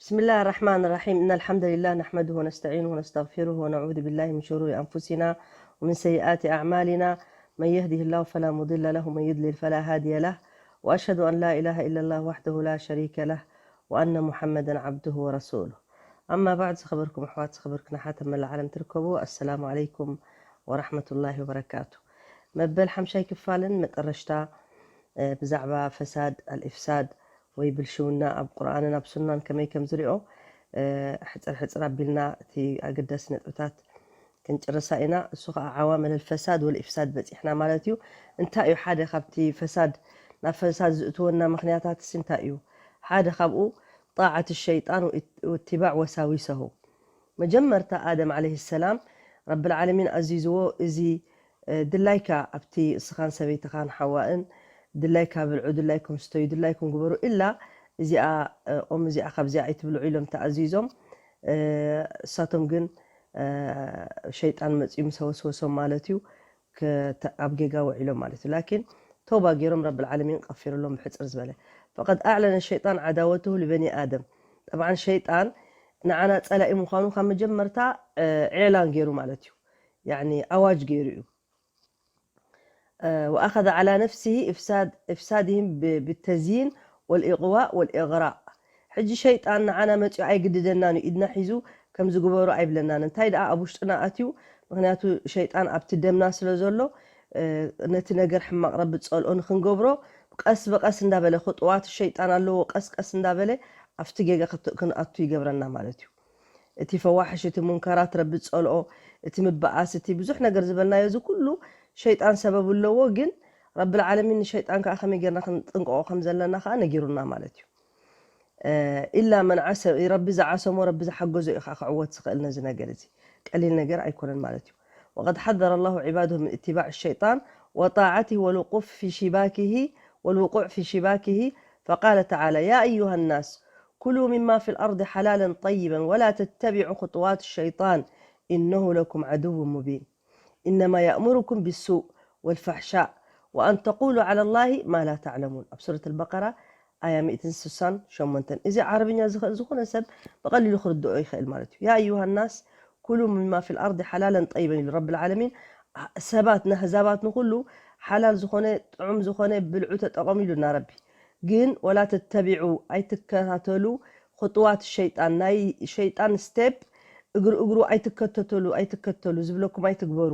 بسم الله الرحمن الرحيم. إن الحمد لله نحمده ونستعينه ونستغفره ونعوذ بالله من شرور أنفسنا ومن سيئات أعمالنا. من يهده الله فلا مضل له ومن يضلل فلا هادي له. وأشهد أن لا إله إلا الله وحده لا شريك له وأن محمدا عبده ورسوله. أما بعد، ዝኸበርኩም ኣሕዋት፣ ዝኸበርክን ኣሓት ኣብ መላእ ዓለም ትርከቡ፣ ኣሰላሙ ዓለይኩም ወራሕመቱላሂ ወበረካቱ። መበል ሓምሻይ ክፋልን መጠረሽታ፣ እ፣ ብዛዕባ ፈሳድ፣ ኣልኢፍሳድ ወይ ብልሽውና ኣብ ቁርኣንን ኣብ ሱናን ከመይ ከም ዝሪኦ፣ እ፣ ሕጽር ሕጽር ኣቢልና እቲ ኣገዳሲ ነጥብታት ክንጭርሳ ኢና። እሱ ኸዓ ዓዋመል ኣልፈሳድ ወልኢፍሳድ በጺሕና ማለት እዩ። እንታይ እዩ ሓደ ካብቲ ፈሳድ፣ ናብ ፈሳድ ዝእትወና ምኽንያታትስ እንታይ እዩ? ሓደ ካብኡ ጣዓት ሸይጣን ወእት-፣ ወእትባዕ ወሳዊሰሁ። መጀመርታ ኣደም ዓለይሂ ሰላም ረብል ዓለሚን ኣዚዝዎ፣ እዚ፣ እ፣ ድላይካ ኣብቲ እስኻን ሰበይትኻን ሓዋእን ድላይካ ብልዑ፣ ድላይኩም ስተዩ፣ ድላይኩም ግበሩ፣ ኢላ እዚኣ፣ እ፣ ኦም እዚኣ ካብዚኣ ኣይትብልዑ ኢሎም ተኣዚዞም። እ፣ እሳቶም ግን፣ እ፣ ሸይጣን መጺኡ ምስ ወስወሶም ማለት እዩ፣ ከተ-፣ ኣብ ጌጋ ውዒሎም ማለት እዩ። ላኪን ተውባ ገይሮም ረብል ዓለሚን ቀፊሩሎም ብሕጽር ዝበለ። ፈቀድ ኣዕለነ ሸይጣን ዓዳወትሁ ልበኒ ኣደም። ጠብዓን ሸይጣን ንዓና ጸላኢ ምዃኑ ካብ መጀመርታ፣ እ፣ ዕላን ገይሩ ማለት እዩ። ያዕኒ ኣዋጅ ገይሩ እዩ። እ፣ ወኣኸዘ ዓላ ነፍሲሂ ኢፍሳድ-፣ ኢፍሳድሂም ብ-፣ ብተዝይን ወልኢቕዋእ ወልኢቕራእ። ሕጂ ሸይጣን ንዓና መጺኡ ኣይግድደናን እዩ፣ ኢድና ሒዙ ከምዚ ግበሩ ኣይብለናን። እንታይ ደኣ ኣብ ውሽጥና ኣትዩ፣ ምኽንያቱ ሸይጣን ኣብቲ ደምና ስለ ዘሎ፣ እ፣ ነቲ ነገር ሕማቕ ረቢ ዝጸልኦ ንኽንገብሮ ቀስ ብቐስ እንዳበለ፣ ኹጥዋት ሸይጣን ኣለዎ፣ ቀስ ቀስ እንዳበለ ኣብቲ ጌጋ ክት-፣ ክንኣቱ ይገብረና ማለት እዩ። እቲ ፈዋሕሽ፣ እቲ ሙንከራት ረቢ ዝጸልኦ፣ እቲ ምብኣስ፣ እቲ ብዙሕ ነገር ዝበልናዮ፣ እዚ ኩሉ ሸይጣን ሰበብ ኣለዎ። ግን ረብል ዓለሚን ንሸይጣን ከኣ ከመይ ጌርና ክንጥንቀቖ ከም ዘለና ከኣ ነጊሩና ማለት እዩ። እ፣ ኢላ መን ዓሰ-፣ ረቢ ዝዓሰሞ፣ ረቢ ዝሓገዞ እዩ ከኣ ክዕወት ዝኽእል ነዚ ነገር እዚ። ቀሊል ነገር ኣይኮነን ማለት እዩ። وقد حذر الله عباده من اتباع الشيطان وطاعته والوقوع في شباكه، والوقوع في شباكه، فقال تعالى: يا أيها الناس كلوا مما في الأرض حلالا طيبا ولا تتبعوا خطوات الشيطان إنه لكم عدو مبين. إنما يأمركم بالسوء والفحشاء وأن تقولوا على الله ما لا تعلمون. ኣብ ሱረት ኣልበቀራ ኣያ ሚእትን ስሳን ሸሞንተን። እዚ ዓረብኛ ዝኽእል ዝኾነ ሰብ ብቐሊሉ ክርድኦ ይኽእል ማለት እዩ። يا أيها الناس كلوا مما في الأرض حلالا طيبا ኢሉ ረብል ዓለሚን። ሰባት፣ ነህዛባት ንኹሉ ሓላል ዝኾነ፣ ጥዑም ዝኾነ ብልዑ ተጠቐሙ ኢሉና ረቢ። ግን ወላ ተተቢዑ፣ ኣይትከታተሉ፣ ኹጥዋት ሸይጣን፣ ናይ ሸይጣን ስቴፕ፣ እግሪ እግሩ ኣይትከተተሉ፣ ኣይትከተሉ፣ ዝብለኩም ኣይትግበሩ።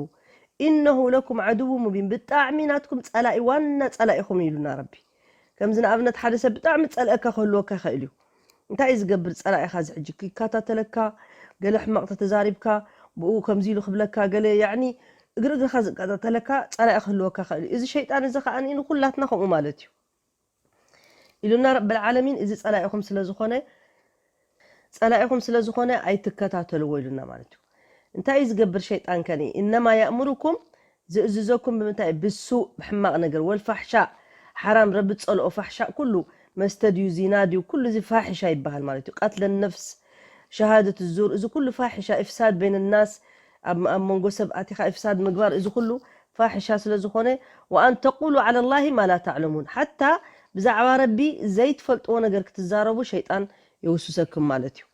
ኢነሁ ለኩም ዓድው ሙቢን፣ ብጣዕሚ ናትኩም ጸላኢ፣ ዋና ጸላኢኹም እዩ ኢሉና ረቢ። ከምዚ ንኣብነት ሓደ ሰብ ብጣዕሚ ጸልአካ ክህልወካ ይኽእል እዩ። እንታይ እዩ ዝገብር? ጸላኢኻ እዚ ሕጂ ክከታተለካ፣ ገለ ሕማቕ ተተዛሪብካ፣ ብኡ ከምዚ ኢሉ ክብለካ፣ ገለ ያዕኒ እግሪ እግርኻ ዝከታተለካ ጸላኢ ክህልወካ ይኽእል እዩ። እዚ ሸይጣን እዚ ከኣ ንኹላትና ከምኡ ማለት እዩ። ኢሉና ረብል ዓለሚን፣ እዚ ጸላኢኹም ስለ ዝኾነ፣ ጸላኢኹም ስለ ዝኾነ ኣይትከታተልዎ ኢሉና ማለት እዩ። እንታይ እዩ ዝገብር ሸይጣን ከኒ? እነማ ያእምሩኩም፣ ዝእዝዘኩም ብምንታይ? ብሱእ፣ ብሕማቕ ነገር፣ ወልፋሕሻእ፣ ሓራም፣ ረቢ ዝጸልኦ ፋሕሻእ ኩሉ፣ መስተ ድዩ፣ ዚና ድዩ፣ ኩሉ እዚ ፋሒሻ ይበሃል ማለት እዩ። ቀትለ ነፍስ፣ ሸሃደት ዙር፣ እዚ ኩሉ ፋሒሻ፣ ኢፍሳድ በይነ ናስ፣ ኣብ፣ ኣብ መንጎ ሰብ ኣቲኻ ኢፍሳድ ምግባር፣ እዚ ኩሉ ፋሒሻ ስለ ዝኾነ፣ ወኣን ተቁሉ ዓላ ላሂ ማ ላ ተዕለሙን፣ ሓታ ብዛዕባ ረቢ ዘይትፈልጥዎ ነገር ክትዛረቡ ሸይጣን የውስሰኩም ማለት እዩ።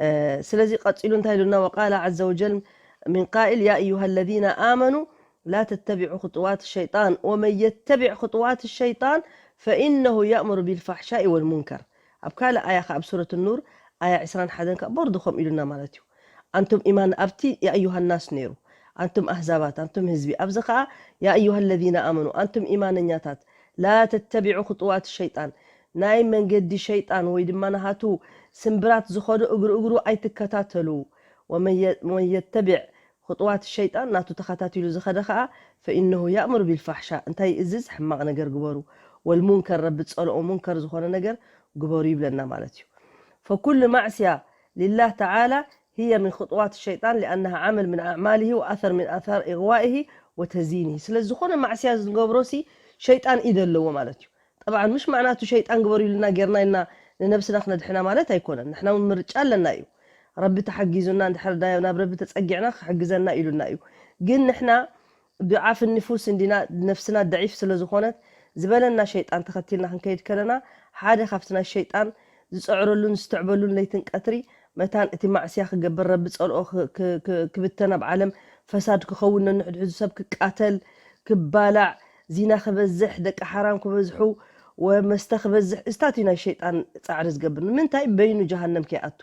እ፣ ስለዚ ቀጺሉ እንታይ ኢሉና? ወቃለ ዓዘ ወጀል ሚን ቃኢል፣ ያ ኣዩሃ ለዚነ ኣመኑ ላ ተተቢዑ ኹጥዋት ሸይጣን ወመን የተቢዕ ኹጥዋት ሸይጣን ፈኢነሁ ያእሙሩ ቢልፋሕሻኢ ወልሙንከር። ኣብ ካልእ ኣያ ከኣ ኣብ ሱረት ኑር ኣያ ዕስራን ሓደን ከኣ ቦርዱ ከምኡ ኢሉና ማለት እዩ። ኣንቱም ኢማን፣ ኣብቲ ያ ኣዩሃ ናስ ነይሩ፣ ኣንቱም ኣህዛባት፣ ኣንቱም ህዝቢ። ኣብዚ ከኣ ያ ኣዩሃ ለዚነ ኣመኑ፣ ኣንቱም ኢማነኛታት፣ ላ ተተቢዑ ኹጥዋት ሸይጣን፣ ናይ መንገዲ ሸይጣን ወይ ድማ ናሃቱ ስምብራት ዝኸዶ እግሪ እግሩ ኣይትከታተሉ። ወመን የ-፣ ወመን የተቢዕ ኹጥዋት ሸይጣን፣ ናቱ ተኸታቲሉ ዝኸደ ከኣ፣ ፈኢነሁ ያእምሩ ቢልፋሕሻ፣ እንታይ ይእዝዝ? ሕማቕ ነገር ግበሩ። ወልሙንከር፣ ረቢ ዝጸልኦ ሙንከር ዝኾነ ነገር ግበሩ ይብለና ማለት እዩ። ፈኩሉ ማዕስያ ሊላህ ተዓላ ህየ ምን ኹጥዋት ሸይጣን ሊኣነሃ ዓመል ምን ኣዕማሊሂ ወኣሰር ምን ኣሳር ኢግዋኢሂ ወተዝይኒሂ። ስለ ዝኾነ ማዕስያ ዝገብሮሲ ሸይጣን ኢድ ኣለዎ ማለት እዩ። ጠብዓን ምሽ ማዕናቱ ሸይጣን ግበሩ ኢሉና ጌርና ኢልና ንነብስና ክነድሕና ማለት ኣይኮነን። ንሕና እውን ምርጫ ኣለና እዩ። ረቢ ተሓጊዙና እንድሕር ዳ-፣ ናብ ረቢ ተጸጊዕና ክሕግዘና ኢሉና እዩ። ግን ንሕና ዱዓፍ ንፉስ እንዲና፣ ነፍስና ደዒፍ ስለ ዝኾነት ዝበለና ሸይጣን ተኸቲልና ክንከይድ ከለና ሓደ ካብቲ ናይ ሸይጣን ዝፅዕረሉን ዝትዕበሉን ለይትን ቀትሪ መታን እቲ ማዕስያ ክገብር፣ ረቢ ፀልኦ ክ- ክ- ክ- ክብተን፣ ኣብ ዓለም ፈሳድ ክኸውን፣ ነንሕድሕዱ ሰብ ክቃተል፣ ክባላዕ፣ ዚና ክበዝሕ፣ ደቂ ሓራም ክበዝሑ፣ ወመስተ ክበዝሕ፣ እስታት እዩ ናይ ሸይጣን ፃዕሪ ዝገብር። ንምንታይ? በይኑ ጀሃነም ከይኣቱ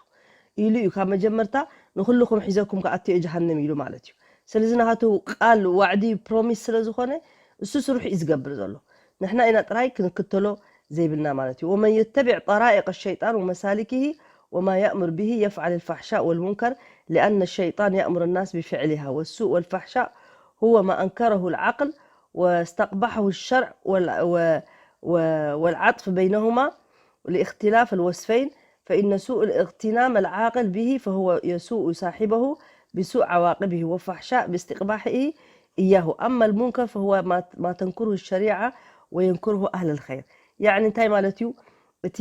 ኢሉ እዩ። ካብ መጀመርታ ንኩልኹም ሒዘኩም ክኣቱ እየ ጀሃነም ኢሉ ማለት እዩ። ስለዚ ናቱ ቃል ዋዕዲ ፕሮሚስ ስለ ዝኾነ እሱ ስርሑ እዩ ዝገብር ዘሎ። ንሕና ኢና ጥራይ ክንክተሎ ዘይብልና ማለት እዩ። ومن يتبع طرائق الشيطان ومسالكه وما يأمر به يفعل الفحشاء والمنكر، لأن الشيطان يأمر الناس بفعلها، والسوء والفحشاء هو ما أنكره العقل واستقبحه الشرع وال- و- و- والعطف بينهما لاختلاف الوصفين، فإن سوء الاغتنام العاقل به فهو يسوء صاحبه بسوء عواقبه وفحشاء باستقباحه إياه، أما المنكر فهو ما ما تنكره الشريعة وينكره أهل الخير. يعني እንታይ ማለት እዩ? እቲ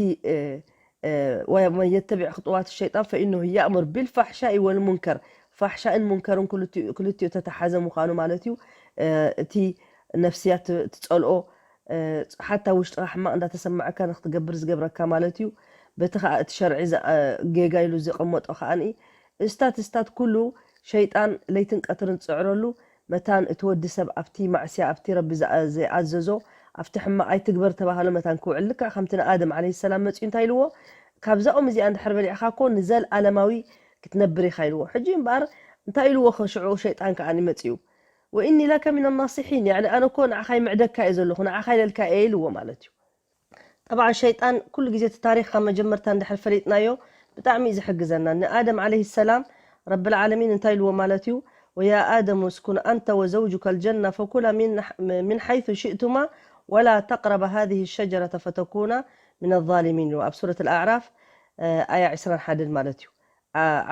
ومن يتبع خطوات الشيطان فإنه يأمر بالفحشاء والمنكر، ፋሕሻእን ሙንከርን ክልቲኡ ተተሓዘ ምዃኑ ማለት እዩ። እቲ ነፍስያ ትፀልኦ፣ ሓታ ውሽጥኻ ሕማቕ እንዳተሰማዕካ ንክትገብር ዝገብረካ ማለት እዩ። በቲ ከዓ እቲ ሸርዒ ጌጋ ኢሉ ዘቐመጦ ከዓ እስታት እስታት ኩሉ ሸይጣን ለይትን ቀትርን ዝፅዕረሉ መታን እቲ ወዲ ሰብ ኣብቲ ማዕስያ ኣብቲ ረቢ ዝኣዘዞ ኣብቲ ሕማቕ ኣይትግበር ተባህሎ መታን ክውዕል ልክዕ ከምቲ ንኣደም ዓለይሂ ሰላም መፅኡ እንታይ ኢልዎ? ካብዛኦም እዚኣ እንድሕር በሊዕኻ እኮ ንዘልኣለማዊ ክትነብር ኢኻ ኢልዎ። ሕጂ እምበኣር እንታይ ኢልዎ? ሽዑ ሸይጣን ከዓ መፅኡ وإني لك من الناصحين، يعني ኣነ እኮ ንዓኻ ይምዕደካ እየ ዘለኹ፣ ንዓኻ ኢለልካ እየ ኢልዎ ማለት እዩ። ጠብዓ ሸይጣን ኩሉ ግዜ እቲ ታሪኽ ካብ መጀመርታ እንድሕር ፈሊጥናዮ ብጣዕሚ እዩ ዝሕግዘና። ንኣደም ዓለይሂ ሰላም ረብል ዓለሚን እንታይ ኢልዎ ማለት እዩ? ويا آدم اسكن أنت وزوجك الجنة فكلا من من حيث شئتما ولا تقربا هذه الشجرة فتكونا من الظالمين ኢልዎ ኣብ ሱረት ኣልኣዕራፍ ኣያ ዕስራን ሓደን ማለት እዩ።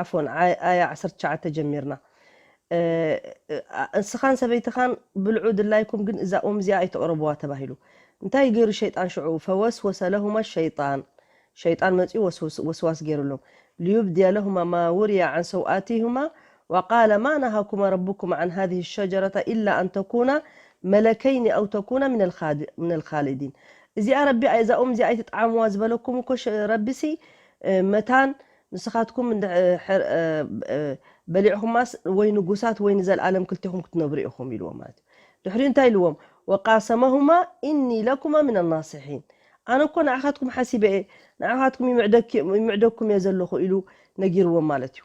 ዓፎን ኣያ ዓሰርተ ትሽዓተ ጀሚርና። እስኻን ሰበይትኻን ብልዑ ድላይኩም፣ ግን እዛ ኦም እዚኣ ኣይተቕረብዋ ተባሂሉ። እንታይ ገይሩ ሸይጣን ሽዑ? فوسوس لهما الشيطان، ሸይጣን መፂኡ ወስዋስ ገይሩሎም። ليبدي لهما ما وري عن سوآتهما وقال ما نهاكما ربكما عن هذه الشجرة إلا أن تكونا ملكين أو تكونا من الخالدين። እዚኣ ረቢ እዛ ኦም እዚኣ ኣይትጥዓምዋ ዝበለኩም እኮ ረቢሲ መታን ንስኻትኩም እንድሕር በሊዕኹማስ ወይ ንጉሳት ወይ ንዘለኣለም ክልቴኹም ክትነብሩ ኢኹም ኢልዎም ማለት እዩ። ድሕሪኡ እንታይ ኢልዎም? وقاسمهما إني لكما من الناصحين، ኣነ እኮ ንዓኻትኩም ሓሲበ እየ፣ ንዓኻትኩም ይምዕደኩም እየ ዘለኹ ኢሉ ነጊርዎም ማለት እዩ።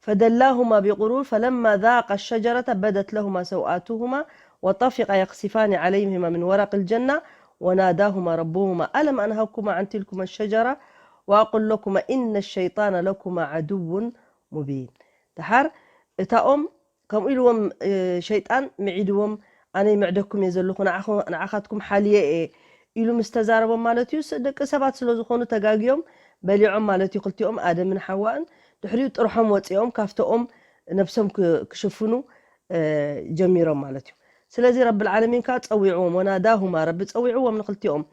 فدلاهما بغرور فلما ذاقا الشجرة بدت لهما سوآتهما وطفقا يخصفان عليهما من ورق الجنة وناداهما ربهما ألم أنهكما عن تلكما الشجرة وأقل لكما إن الشيطان لكما عدو مبين። ደሓር እታ ኦም ከምኡ ኢልዎም ሸይጣን ምዒድዎም፣ ኣነ ይምዕደኩም እየ ዘለኹ፣ ንዓኻትኩም ሓልየ እየ ኢሉ ምስ ተዛረቦም ማለት እዩ። ደቂ ሰባት ስለ ዝኾኑ ተጋግዮም በሊዖም ማለት እዩ። ክልቲኦም ኣደምን ሓዋእን ድሕሪኡ ጥርሖም ወፂኦም ካብቲ ኦም ነብሶም ክሽፍኑ ጀሚሮም ማለት እዩ። ስለዚ ረብል ዓለሚን ከዓ ፀዊዕዎም፣ ወናዳሁማ፣ ረቢ ፀዊዕዎም ንክልቲኦም፣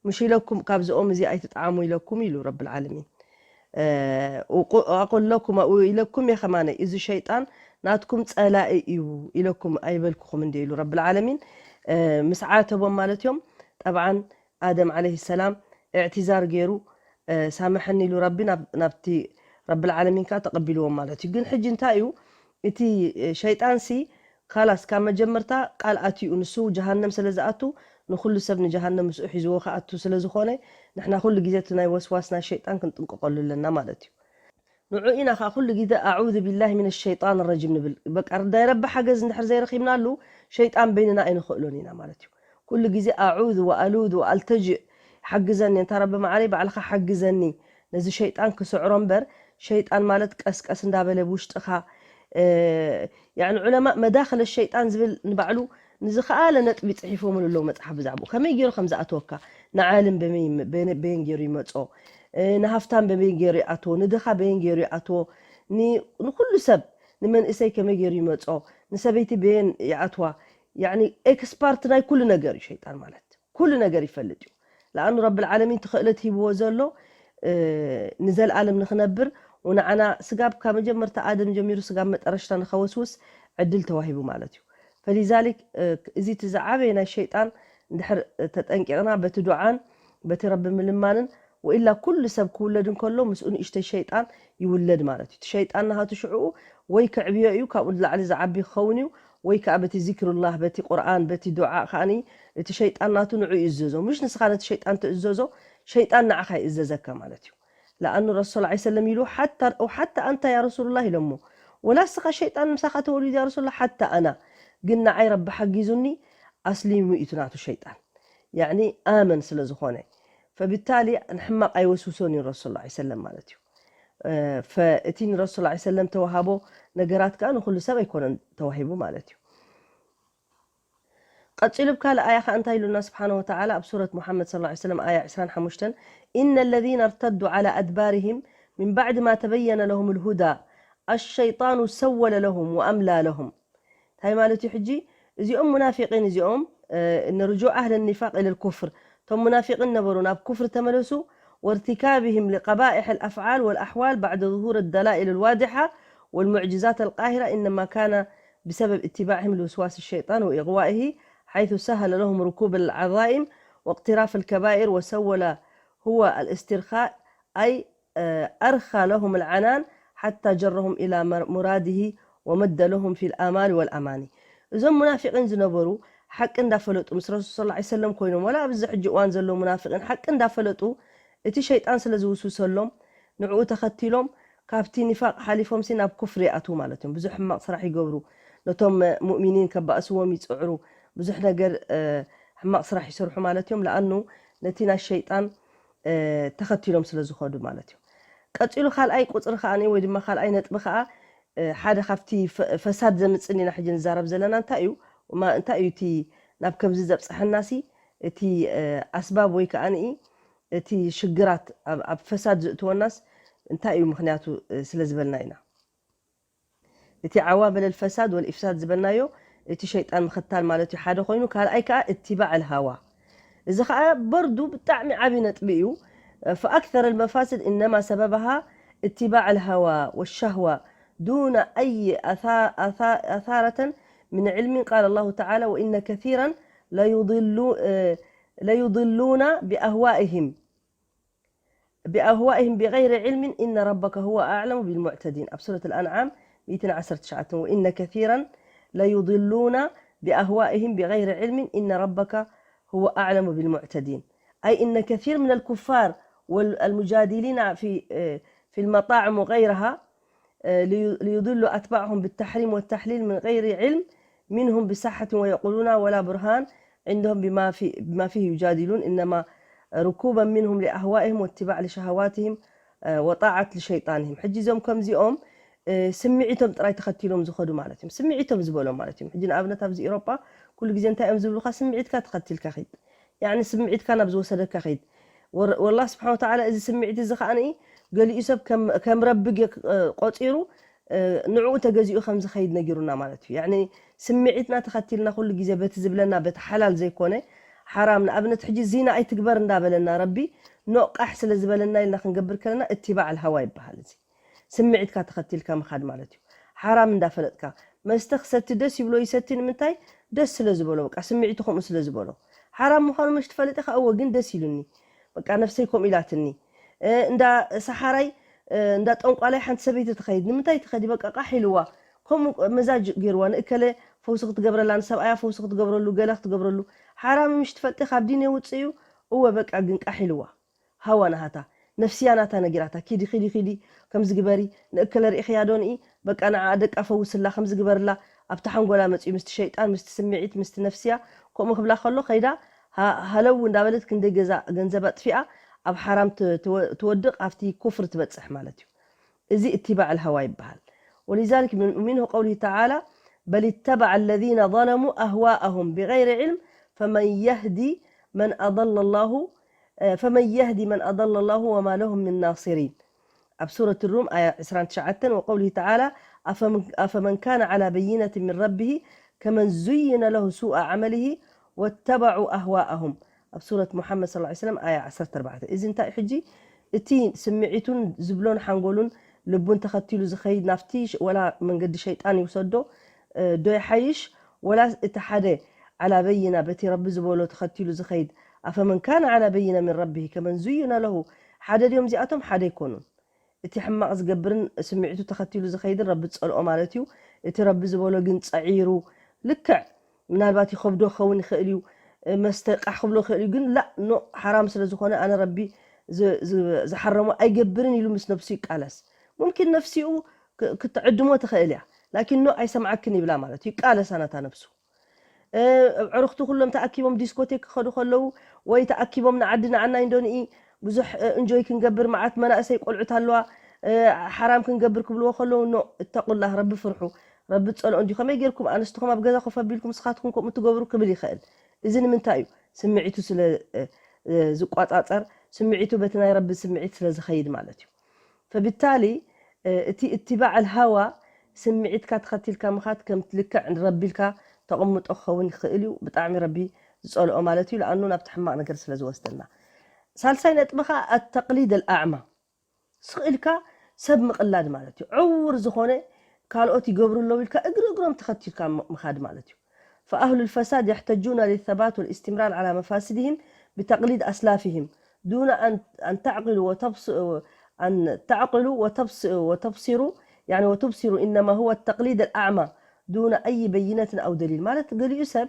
ምሽ ኢለኩም ካብዚ ኦም እዚ ኣይትጥዓሙ ኢለኩም ኢሉ ረብል ዓለሚን። ኣቁል ለኩማ ኢለኩም እየ ከማነ፣ እዚ ሸይጣን ናትኩም ፀላኢ እዩ ኢለኩም ኣይበልኩኹም እንዲ ኢሉ ረብል ዓለሚን ምስ ዓተቦም ማለት እዮም። ጠብዓን ኣደም ዓለይሂ ሰላም እዕቲዛር ገይሩ ሳምሐኒ ኢሉ ረቢ ናብቲ ረብል ዓለሚን ከዓ ተቐቢልዎም ማለት እዩ። ግን ሕጂ እንታይ እዩ እቲ ሸይጣንሲ ካላስ ካብ መጀመርታ ቃል ኣትዩ ንሱ ጀሃነም ስለ ዝኣቱ ንኩሉ ሰብ ንጀሃነም ምስኡ ሒዝዎ ክኣቱ ስለ ዝኾነ ንሕና ኩሉ ግዜ እቲ ናይ ወስዋስ ናይ ሸይጣን ክንጥንቀቀሉ ኣለና ማለት እዩ። ንዑ ኢና ከዓ ኩሉ ግዜ ኣዑዙ ቢላሂ ሚነ ሸይጣን ረጂም ንብል። በቃ ናይ ረቢ ሓገዝ እንድሕር ዘይረኺብናሉ ሸይጣን በይንና ኣይንኽእሎን ኢና ማለት እዩ። ኩሉ ግዜ ኣዑዙ ወኣሉዙ ወኣልተጅእ ሓግዘኒ እንታ ረቢ መዓረይ ባዕልኻ ሓግዘኒ ነዚ ሸይጣን ክስዕሮ እምበር ሸይጣን ማለት ቀስቀስ እንዳበለ ብውሽጥኻ ያኒ ዑለማ መዳኸለ ሸይጣን ዝብል ንባዕሉ ንዝኸኣለ ነጥቢ ፅሒፎምሉ ኣለዉ መፅሓፍ ብዛዕባኡ ከመይ ገይሩ ከም ዝኣተወካ ንዓልም በየን ገይሩ ይመፆ ንሃፍታም በየን ገይሩ ይኣትዎ ንድኻ በየን ገይሩ ይኣትዎ ንኩሉ ሰብ ንመንእሰይ ከመይ ገይሩ ይመፆ ንሰበይቲ በየን ይኣትዋ ያኒ ኤክስፓርት ናይ ኩሉ ነገር እዩ ሸይጣን ማለት ኩሉ ነገር ይፈልጥ እዩ። ለኣኑ ረብል ዓለሚን እቲ ክእለት ሂብዎ ዘሎ ንዘልኣለም ንክነብር ንዓና ስጋብ ካብ መጀመርታ ኣደም ጀሚሩ ስጋብ መጠረሽታ ንከወስውስ ዕድል ተዋሂቡ ማለት እዩ። ፈሊዛሊክ እዚ እቲ ዝዓበየ ናይ ሸይጣን እንድሕር ተጠንቂቕና በቲ ዱዓን በቲ ረቢ ምልማንን ወኢላ ኩሉ ሰብ ክውለድ እንከሎ ምስኡ ንእሽተይ ሸይጣን ይውለድ ማለት እዩ። እቲ ሸይጣን ናሃቱ ሽዕኡ ወይ ክዕብዮ እዩ፣ ካብኡ ንላዕሊ ዝዓቢ ክኸውን እዩ፣ ወይ ከዓ በቲ ዚክሩላህ፣ በቲ ቁርኣን፣ በቲ ዱዓ ከዓኒ እቲ ሸይጣን ናቱ ንዑ ይእዘዞ። ምሽ ንስኻ ነቲ ሸይጣን ትእዘዞ፣ ሸይጣን ንዓኻ ይእዘዘካ ማለት እዩ። ለኣኑ ረሱል ላ ሰለም ኢሉ ሓታ ኣንታ ያ ረሱሉላህ ኢሎሞ፣ ወላ እስኻ ሸይጣን ምሳኻ ተወሊዱ ያ ረሱሉላህ፣ ሓታ ኣና ግን ንዓይ ረቢ ሓጊዙኒ ኣስሊሙ እዩ ናቱ ሸይጣን። ያዕኒ ኣመን ስለ ዝኾነ፣ ፈብታሊ ንሕማቕ ኣይወስውሶን እዩ ረሱል ላ ሰለም ማለት እዩ። እቲ ንረሱል ላ ሰለም ተዋሃቦ ነገራት ከዓ ንኩሉ ሰብ ኣይኮነን ተዋሂቡ ማለት እዩ። ቀፂሉ ብካልእ ኣያ ከዓ እንታይ ኢሉና ስብሓነ ወተዓላ ኣብ ሱረት ሙሓመድ ሰለላሁ ዐለይሂ ወሰለም ኣያ ዕስራን ሓሙሽተን፣ إن الذين ارتدوا على أدبارهم من بعد ما تبين لهم الهدى الشيطان سول لهم وأملى لهم. እንታይ ማለት እዩ ሕጂ? እዚኦም ሙናፊቂን እዚኦም ንርጁዕ ኣህለ ኒፋቅ ኢለ ኩፍር፣ እቶም ሙናፊቂን ነበሩ ናብ ኩፍር ተመለሱ። وارتكابهم لقبائح الأفعال والأحوال بعد ظهور الدلائل الواضحة والمعجزات القاهرة إنما كان بسبب اتباعهم لوسواس الشيطان وإغوائه حيث سهل لهم ركوب العظائم واقتراف الكبائر وسول هو الاسترخاء أي أرخى لهم العنان حتى جرهم إلى مراده ومد لهم في الآمال والأماني. እዞም ሙናፊቂን ዝነበሩ ሓቂ እንዳፈለጡ ምስ ረሱል ሰለላሁ ዐለይሂ ወሰለም ኮይኖም፣ ወላ ኣብዚ ሕጂ እዋን ዘለዉ ሙናፊቂን ሓቂ እንዳፈለጡ እቲ ሸይጣን ስለ ዝውስውሰሎም ንዕኡ ተኸቲሎም ካብቲ ኒፋቅ ሓሊፎም ሲ ናብ ኩፍሪ ይኣትዉ ማለት እዮም። ብዙሕ ሕማቕ ስራሕ ይገብሩ፣ ነቶም ሙእሚኒን ከባእስዎም ይፅዕሩ፣ ብዙሕ ነገር ሕማቕ ስራሕ ይሰርሑ ማለት እዮም። ለኣኑ ነቲ ናይ ሸይጣን ተኸቲሎም ስለ ዝኸዱ ማለት እዩ። ቀፂሉ ካልኣይ ቁፅሪ ከዓ ወይ ድማ ካልኣይ ነጥቢ ከዓ ሓደ ካብቲ ፈሳድ ዘምፅእ ኢና ሕጂ ንዛረብ ዘለና እንታይ እዩ? እንታይ እዩ እቲ ናብ ከምዚ ዘብፀሐና ሲ እቲ ኣስባብ ወይ ከዓ እቲ ሽግራት ኣብ ፈሳድ ዝእትወናስ እንታይ እዩ ምክንያቱ ስለ ዝበልና ኢና። እቲ ዓዋምል ፈሳድ ወልኢፍሳድ ዝበልናዮ እቲ ሸይጣን ምኽታል ማለት እዩ ሓደ ኮይኑ፣ ካልኣይ ከዓ እትባዕ ልሃዋ። እዚ ከዓ በርዱ ብጣዕሚ ዓብዪ ነጥቢ እዩ። فأكثر المفاسد إنما سببها اتباع الهوى والشهوة دون أي أثارة من علم. قال الله تعالى: وإن كثيرا ليضلون بأهوائهم بأهوائهم بغير علم إن ربك هو أعلم بالمعتدين. ኣብ ሱረት ኣልኣንዓም ሚእትን ዓሰርተ ትሽዓተን، وإن كثيرا ليضلون بأهوائهم بغير علم إن ربك هو أعلم بالمعتدين. أي إن كثير من الكفار والمجادلين في في المطاعم وغيرها ليضلوا أتباعهم بالتحريم والتحليل من غير علم منهم بصحة ويقولون ولا برهان عندهم بما في بما فيه يجادلون إنما ركوبا منهم لأهوائهم واتباع لشهواتهم وطاعة لشيطانهم. ሕጂ እዞም ከምዚኦም ስምዒቶም ጥራይ ተኸቲሎም ዝኸዱ ማለት እዮም። ስምዒቶም ዝበሎም ማለት እዮም። ሕጂ ንኣብነት ኣብዚ ኤውሮጳ ኩሉ ግዜ እንታይ እዮም ዝብሉካ? ስምዒትካ ተኸቲልካ ኺድ። ያዕኒ ስምዒትካ ናብ ዝወሰደካ ኺድ። ወላህ ስብሓን ወተዓላ እዚ ስምዒት እዚ ከዓ ገሊኡ ሰብ ከም ረቢ ቆፂሩ ንዕኡ ተገዚኡ ከም ዝኸይድ ነጊሩና ማለት እዩ። ያዕኒ ስምዒትና ተኸቲልና ኩሉ ግዜ በቲ ዝብለና በቲ ሓላል ዘይኮነ ሓራም፣ ንኣብነት ሕጂ ዚና ኣይትግበር እንዳበለና ረቢ ኖቃሕ ስለ ዝበለና ኢልና ክንገብር ከለና እትባዕ ልሃዋ ይበሃል። እዚ ስምዒትካ ተኸቲልካ ምኻድ ማለት እዩ። ሓራም እንዳፈለጥካ መስተ ክሰቲ ደስ ይብሎ ይሰቲ፣ ንምንታይ? ደስ ስለ ዝበሎ፣ በቃ ስምዒቱ ከምኡ ስለ ዝበሎ። ሓራም ምዃኑ መሽ ትፈልጥ ኢኻ? እወ፣ ግን ደስ ኢሉኒ፣ በቃ ነፍሰይ ከምኡ ኢላትኒ። እንዳ ሰሓራይ እንዳ ጠንቋላይ ሓንቲ ሰበይቲ ትኸይድ፣ ንምንታይ ትኸዲ? በቃ ቃሕ ኢልዋ። ከምኡ መዛጅ ገይርዋ፣ ንእከለ ፈውሲ ክትገብረላ፣ ንሰብኣያ ፈውሲ ክትገብረሉ፣ ገለ ክትገብረሉ። ሓራም ምሽ ትፈልጢ፣ ካብ ዲን የውፅእ እዩ። እወ፣ በቃ ግን ቃሕ ኢልዋ። ሃዋ ናሃታ፣ ነፍስያ ናታ ነጊራታ፣ ኪዲ ኪዲ ኪዲ፣ ከምዚ ግበሪ፣ ንእከለ ርኢኽያ ዶ ንኢ፣ በቃ ንዓ ደቃ ፈውስላ፣ ከምዚ ግበርላ። ኣብቲ ሓንጎላ መፅዩ ምስቲ ሸይጣን፣ ምስቲ ስምዒት፣ ምስቲ ነፍስያ ከምኡ ክብላ ከሎ ከይዳ ሃለው እንዳበለት ክንደይ ገዛ ገንዘብ ኣጥፊኣ ኣብ ሓራም ትወድቕ፣ ኣብቲ ኩፍር ትበፅሕ ማለት እዩ። እዚ እትባዕ ልሃዋ ይበሃል። ولذلك منه قوله تعالى: بل اتبع الذين ظلموا أهواءهم بغير علم فمن يهدي من أضل الله فمن يهدي من أضل الله وما لهم من ناصرين. ኣብ ሱረት ሩም ኣያ ዕስራን ትሽዓተን وقوله تعالى: أفمن كان على بينة من ربه كمن زين له سوء عمله واتبعوا أهواءهم. ኣብ ሱረት ሙሓመድ صلى الله عليه وسلم ኣያ ዓሰርተ ኣርባዕተ። እዚ እንታይ ሕጂ እቲ ስምዒቱን ዝብሎን ሓንጎሉን ልቡን ተኸቲሉ ዝኸይድ ናብቲ ወላ መንገዲ ሸይጣን ይውሰዶ ዶ ይሓይሽ፣ ወላ እቲ ሓደ ዓላ በይና በቲ ረቢ ዝበሎ ተኸቲሉ ዝኸይድ ኣፈመን ካነ ዓላ በይና ምን ረቢሂ ከመን ዙይነ ለሁ ሓደ ድዮም እዚኣቶም? ሓደ ኣይኮኑን። እቲ ሕማቕ ዝገብርን ስምዒቱ ተኸቲሉ ዝኸይድን ረቢ ዝጸልኦ ማለት እዩ። እቲ ረቢ ዝበሎ ግን ጸዒሩ፣ ልክዕ ምናልባት ይኸብዶ ክኸውን ይኽእል እዩ፣ መስተ ቃሕ ክብሎ ይኽእል እዩ፣ ግን ላ ኖ፣ ሓራም ስለ ዝኾነ ኣነ ረቢ ዝ- ዝ- ዝሓረሞ ኣይገብርን ኢሉ ምስ ነፍሱ ይቃለስ። ሙምኪን ነፍሲኡ ክ- ክትዕድሞ ትኽእል እያ፣ ላኪን ኖ ኣይሰምዓክን ይብላ ማለት እዩ። ይቃለሳ ነታ ነፍሱ። ኣብ ዕርኽቱ ኩሎም ተኣኪቦም ዲስኮቴክ ክኸዱ ከለዉ ወይ ተኣኪቦም ንዓዲ ንዓናይ እንዶ ንኢ ብዙሕ እንጆይ ክንገብር፣ መዓት መናእሰይ ቆልዑት ኣለዋ፣ ሓራም ክንገብር ክብልዎ ከለዉ ኖ፣ እተቁላህ፣ ረቢ ፍርሑ፣ ረቢ ትጸልኦ እንዲ፣ ከመይ ጌርኩም ኣንስትኹም ኣብ ገዛ ኮፍ ኣቢልኩም ንስኻትኩም ከምኡ ትገብሩ ክብል ይኽእል። እዚ ንምንታይ እዩ? ስምዒቱ ስለ ዝቋጻጸር፣ ስምዒቱ በቲ ናይ ረቢ ስምዒት ስለ ዝኸይድ ማለት እዩ። ፈብታሊ እቲ እትባዕ ኣልሃዋ ስምዒትካ ተኸቲልካ ምኻድ ከም ልክዕ ረቢ ኢልካ ተቐምጦ ክኸውን ይኽእል እዩ። ብጣዕሚ ረቢ ዝጸልኦ ማለት እዩ። ለኣኑ ናብቲ ሕማቕ ነገር ስለ ዝወስደና። ሳልሳይ ነጥቢ ኸኣ ኣተቅሊድ ኣልኣዕማ፣ ስቕ ኢልካ ሰብ ምቕላድ ማለት እዩ። ዕውር ዝኾነ ካልኦት ይገብሩ ኣለዉ ኢልካ እግሪ እግሮም ተኸቲልካ ም- ምኻድ ማለት እዩ። فأهل الفساد يحتجون للثبات والاستمرار على مفاسدهم بتقليد أسلافهم دون أن أن تعقلوا وتبص أن تعقلوا وتبص وتبصروا يعني وتبصروا إنما هو التقليد الأعمى دون أي بينة أو دليل ማለት ገሊኡ ሰብ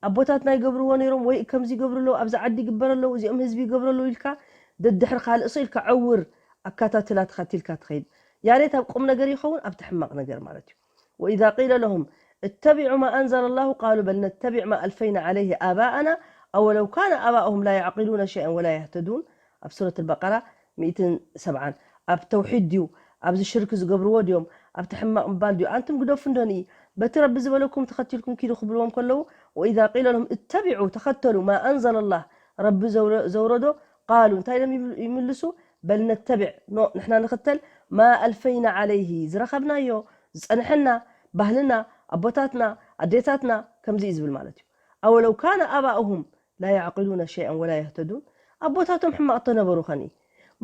ኣቦታትና ይገብርዎ ነይሮም ወይ ከምዚ ይገብሩ ኣለዉ፣ ኣብዚ ዓዲ ይግበር ኣለዉ፣ እዚኦም ህዝቢ ይገብሩ ኣለዉ ኢልካ ደድሕር ካልእ ሰው ኢልካ ዕውር ኣካታትላ ተኸቲልካ ትኸይድ። ያሬት ኣብ ቁም ነገር ይኸውን ኣብቲ ሕማቕ ነገር ማለት እዩ። وإذا قيل لهم اتبعوا ما أنزل الله قالوا بل نتبع ما ألفينا عليه آباءنا أولو كان آباؤهم لا يعقلون شيئا ولا يهتدون ኣብ ሱረት البقرة ሚእትን ሰብዓን ኣብ ተውሒድ ድዩ ኣብዚ ሽርክ ዝገብርዎ ድዮም ኣብቲ ሕማቕ ምባል ድዩ ኣንቱም ግደፉ እንዶ ንኢ በቲ ረቢ ዝበለኩም ተኸቲልኩም ኪዱ ክብልዎም ከለዉ وإذا قيل لهم اتبعوا ተኸተሉ ما أنزل الله ረቢ ዘውረ- ዘውረዶ قالوا እንታይ ኢሎም ይብል- ይምልሱ بل نتبع ኖ ንሕና ንኽተል ما ألفينا عليه ዝረኸብናዮ ዝጸንሐና ባህልና ኣቦታትና ኣዴታትና ከምዚ እዩ ዝብል ማለት እዩ أولو كان آباؤهم لا يعقلون شيئا ولا يهتدون ኣቦታቶም ሕማቕ እንተነበሩ ኸኒ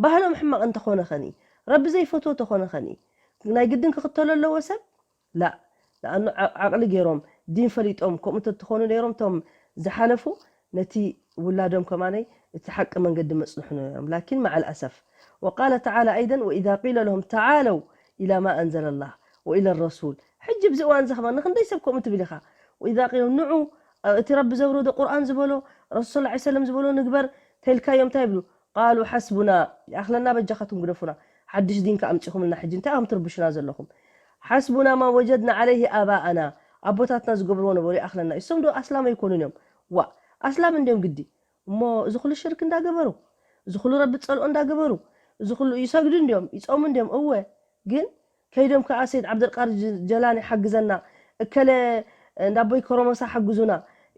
ባህሎም ሕማቕ እንተኾነ ኸኒ ረቢ ዘይፈትዎ ተኾነ ኸኒ ናይ ግድን ክኽተሎ ኣለዎ ሰብ لا لأنه ዓቕሊ ገይሮም ዲን ፈሊጦም ከምኡ ተትኾኑ ነይሮም እቶም ዝሓለፉ ነቲ ውላዶም ከማነይ እቲ ሓቂ መንገዲ መፅንሑ ነይሮም ላኪን مع الأسف وقال تعالى أيضا وإذا قيل لهم تعالوا إلى ما أنزل الله وإلى الرسول ሕጂ ብዚ እዋን ዘኽባ ንክንደይ ሰብ ከምኡ ትብል ኢኻ وإذا قيل ንዑ እቲ ረቢ ዘውረዶ ቁርኣን ዝበሎ ረሱል صلى الله عليه وسلم ዝበሎ ንግበር ተልካዮም እንታይ ይብሉ قالوا حسبنا ይኣኽለና በጃኻትኩም ግደፉና ሓድሽ ዲን ከኣምፂኹምልና ሕጂ እንታይ ኣኹም ትርብሹና ዘለኹም حسبنا ما وجدنا عليه آباءنا ኣቦታትና ዝገብርዎ ነበሩ ይኣኽለና እሶም ዶ ኣስላም ኣይኮኑን እዮም ዋ ኣስላም እንዲዮም ግዲ እሞ እዚ ኩሉ ሽርክ እንዳገበሩ እዚ ኩሉ ረቢ ጸልኦ እንዳገበሩ እዚ ኩሉ ይሰግዱ እንዲዮም ይጾሙ እንዲዮም እወ ግን ከይዶም ከዓ ሰይድ ዓብደልቃድር ጀላኒ ሓግዘና እከለ እንዳቦይ ከረሞሳ ሓግዙና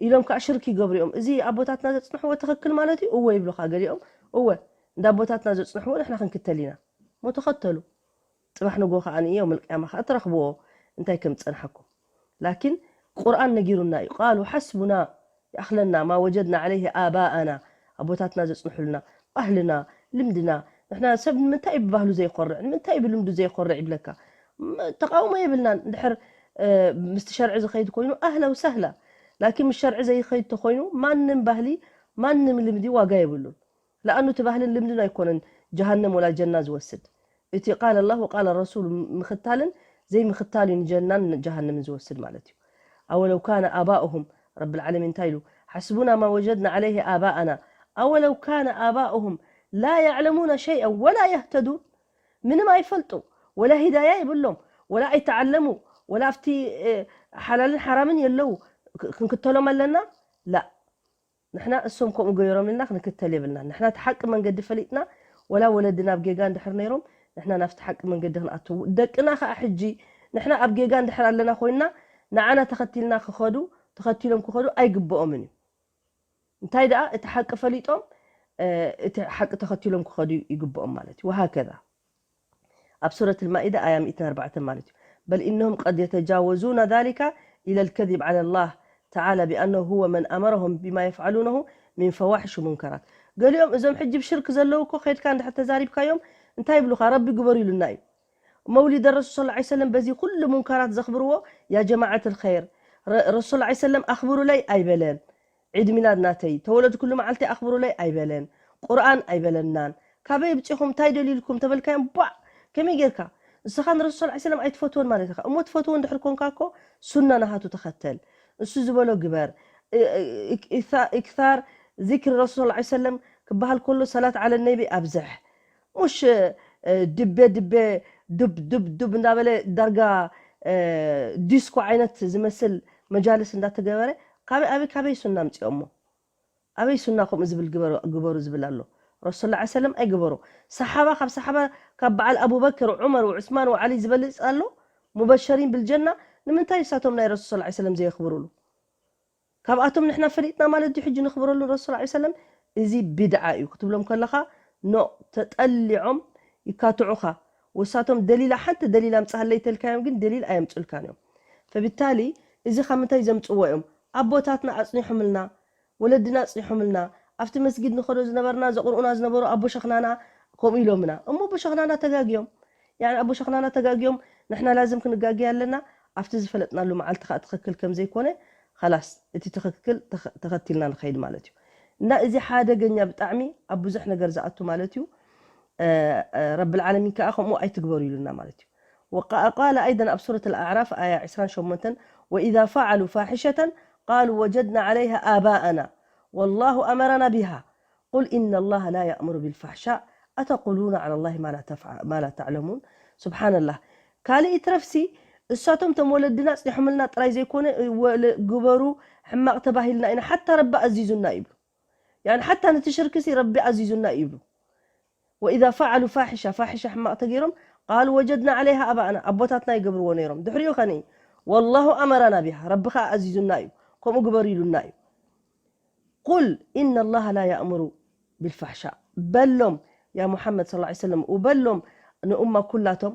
ኢሎም ከዓ ሽርክ ይገብሩ እዮም እዚ ኣቦታትና ዘፅንሕዎ ትኽክል ማለት እዩ እወ ይብሉካ ገሊኦም እወ እንዳ ኣቦታትና ዘፅንሕዎ ንሕና ክንክተል ኢና ሞ ተኸተሉ ፅባሕ ንጎ ከዓ ንእዮ ምልቅያማ ከዓ ትረኽብዎ እንታይ ከም ዝፀንሐኩም ላኪን ቁርኣን ነጊሩና እዩ ቃሉ ሓስቡና ይኣኽለና ማ ወጀድና ዓለይህ ኣባኣና ኣቦታትና ዘፅንሑልና ባህልና ልምድና ንሕና ሰብ ንምንታይ ብባህሉ ዘይኮርዕ ንምንታይ ብልምዱ ዘይኮርዕ ይብለካ ተቃውሞ የብልናን እንድሕር ምስቲ ሸርዒ ዝኸይድ ኮይኑ ኣህላ ውሳህላ ላኪን ምስ ሸርዒ ዘይኸይድ ተኮይኑ ማንም ባህሊ ማንም ልምዲ ዋጋ የብሉን ለኣኑ እቲ ባህልን ልምድን ኣይኮነን ጀሃነም ወላ ጀና ዝወስድ እቲ ቃል ኣላህ ወቃል ረሱል ምኽታልን ዘይምኽታል እዩ ንጀናን ጀሃነምን ዝወስድ ማለት እዩ ኣወለው ካነ ኣባኡሁም ረብ ልዓለሚን እንታይ ኢሉ ሓስቡና ማ ወጀድና ዓለይህ ኣባኣና ኣወለው ካነ ኣባኡሁም ላ ያዕለሙነ ሸይአ ወላ የህተዱን ምንም ኣይፈልጡ ወላ ሂዳያ የብሎም ወላ ኣይተዓለሙ ወላ ኣብቲ ሓላልን ሓራምን የለው ክንክተሎም ኣለና ላ ንሕና እሶም ከምኡ ገይሮምልና ክንክተል የብልና ንሕና እቲ ሓቂ መንገዲ ፈሊጥና ወላ ወለድና ኣብ ጌጋ እንድሕር ነይሮም ንሕና ናብቲ ሓቂ መንገዲ ክንኣትው ደቅና ከዓ ሕጂ ንሕና ኣብ ጌጋ እንድሕር ኣለና ኮይንና ንዓና ተኸቲልና ክኸዱ ተኸቲሎም ክኸዱ ኣይግብኦምን እዩ እንታይ ደኣ እቲ ሓቂ ፈሊጦም እቲ ሓቂ ተኸቲሎም ክኸዱ ይግብኦም ማለት እዩ ወሃከዛ ኣብ ሱረት ልማኢዳ ኣያ ሚእትን ኣርባዕተን ማለት እዩ በል ኢነሁም ቀድ የተጃወዙነ ዛሊከ ኢለ ልከዚብ ዓላ ላህ ተዓላ ቢኣነሁ ሁወ መን ኣመረሁም ቢማ የፍዓሉነሁ ሚን ፈዋሕሽ ሙንከራት ገሊኦም እዞም ሕጂ ብሽርክ ዘለዉ እኮ ከድካ እንድሕር ተዛሪብካዮም እንታይ ይብሉካ ረቢ ግበሩ ኢሉና እዩ መውሊድ ረሱል ስ ሰለም በዚ ኩሉ ሙንከራት ዘኽብርዎ ያ ጀማዓት ልኸይር ረሱል ስ ሰለም ኣኽብሩለይ ኣይበለን ዒድ ሚላድ ናተይ ተወለድኩሉ መዓልቲ ኣኽብሩለይ ኣይበለን ቁርኣን ኣይበለናን ካበይ ብፂኹም እንታይ ደሊልኩም ተበልካዮም ባዕ ከመይ ጌርካ ንስኻ ንረሱል ስ ሰለም ኣይትፈትዎን ማለት ኢኻ እሞ ትፈትዎ እንድሕር ኮንካ እኮ ሱና ናሃቱ ተኸተል እሱ ዝበሎ ግበር ኢክታር ዚክሪ ረሱል ስ ሰለም ክበሃል ከሎ ሰላት ዓለ ነቢ ኣብዝሕ ሙሽ ድቤ ድቤ ዱብ ዱብ ዱብ እንዳበለ ዳርጋ ዲስኮ ዓይነት ዝመስል መጃልስ እንዳተገበረ ካበይ ኣበይ ካበይ ሱና ምፅኦሞ ኣበይ ሱና ከምኡ ዝብል ግበሩ ዝብል ኣሎ ረሱል ስ ሰለም ኣይግበሩ ሰሓባ ካብ ሰሓባ ካብ በዓል ኣቡበክር ዑመር ዑስማን ወዓሊ ዝበልፅ ኣሎ ሙበሸሪን ብልጀና ንምንታይ እሳቶም ናይ ረሱል ስ ሰለም ዘየኽብሩሉ ካብኣቶም ንሕና ፈሊጥና ማለት ድዩ ሕጂ ንኽብረሉ ረሱል ስ ሰለም እዚ ቢድዓ እዩ ክትብሎም ከለኻ ኖ ተጠሊዖም ይካትዑኻ ወሳቶም ደሊላ ሓንቲ ደሊላ ምፅሃለይ ተልካዮም ግን ደሊል ኣየምፅልካን እዮም ፈብታሊ እዚ ካብ ምንታይ ዘምፅዎ እዮም ኣቦታትና ኣፅኒሖምልና ወለድና ኣፅኒሖምልና ኣብቲ መስጊድ ንኸዶ ዝነበርና ዘቕርኡና ዝነበሩ ኣቦ ሸኽናና ከምኡ ኢሎምና እሞ ኣቦ ሸኽናና ተጋግዮም ያን ኣቦ ሸኽናና ተጋግዮም ንሕና ላዝም ክንጋግይ ኣለና ኣብቲ ዝፈለጥናሉ መዓልቲ ከዓ ትኽክል ከም ዘይኮነ ኸላስ እቲ ትኽክል ተኸቲልና ንኸይድ ማለት እዩ እና እዚ ሓደገኛ ብጣዕሚ ኣብ ብዙሕ ነገር ዝኣቱ ማለት እዩ ረብል ዓለሚን ከዓ ከምኡ ኣይትግበሩ ኢሉና ማለት እዩ وقال أيضا ኣብ سورة الأعراف آية عشرين شمنتن وإذا فعلوا فاحشة قالوا وجدنا عليها آباءنا والله أمرنا بها قل إن الله لا يأمر بالفحشاء أتقولون على الله ما لا, تفع... ما لا تعلمون سبحان الله ካልእ ይትረፍሲ እሳቶም ቶም ወለድና ኣፅኒሖምልና ጥራይ ዘይኮነ ግበሩ ሕማቕ ተባሂልና ኢና ሓታ ረቢ ኣዚዙና ይብሉ ያን ሓታ ነቲ ሽርክሲ ረቢ ኣዚዙና ይብሉ وإذا فعلوا فاحشة فاحشة ሕማቕ ተገይሮም قالوا وجدنا عليها آباءنا ኣቦታትና ይገብርዎ ነይሮም ድሕሪኡ ከኒ والله أمرنا بها ረቢ ከዓ ኣዚዙና እዩ ከምኡ ግበሩ ኢሉና እዩ قل إن الله لا يأمر بالفحشاء በሎም يا محمد صلى الله عليه وسلم وበሎም ንኡማ ኩላቶም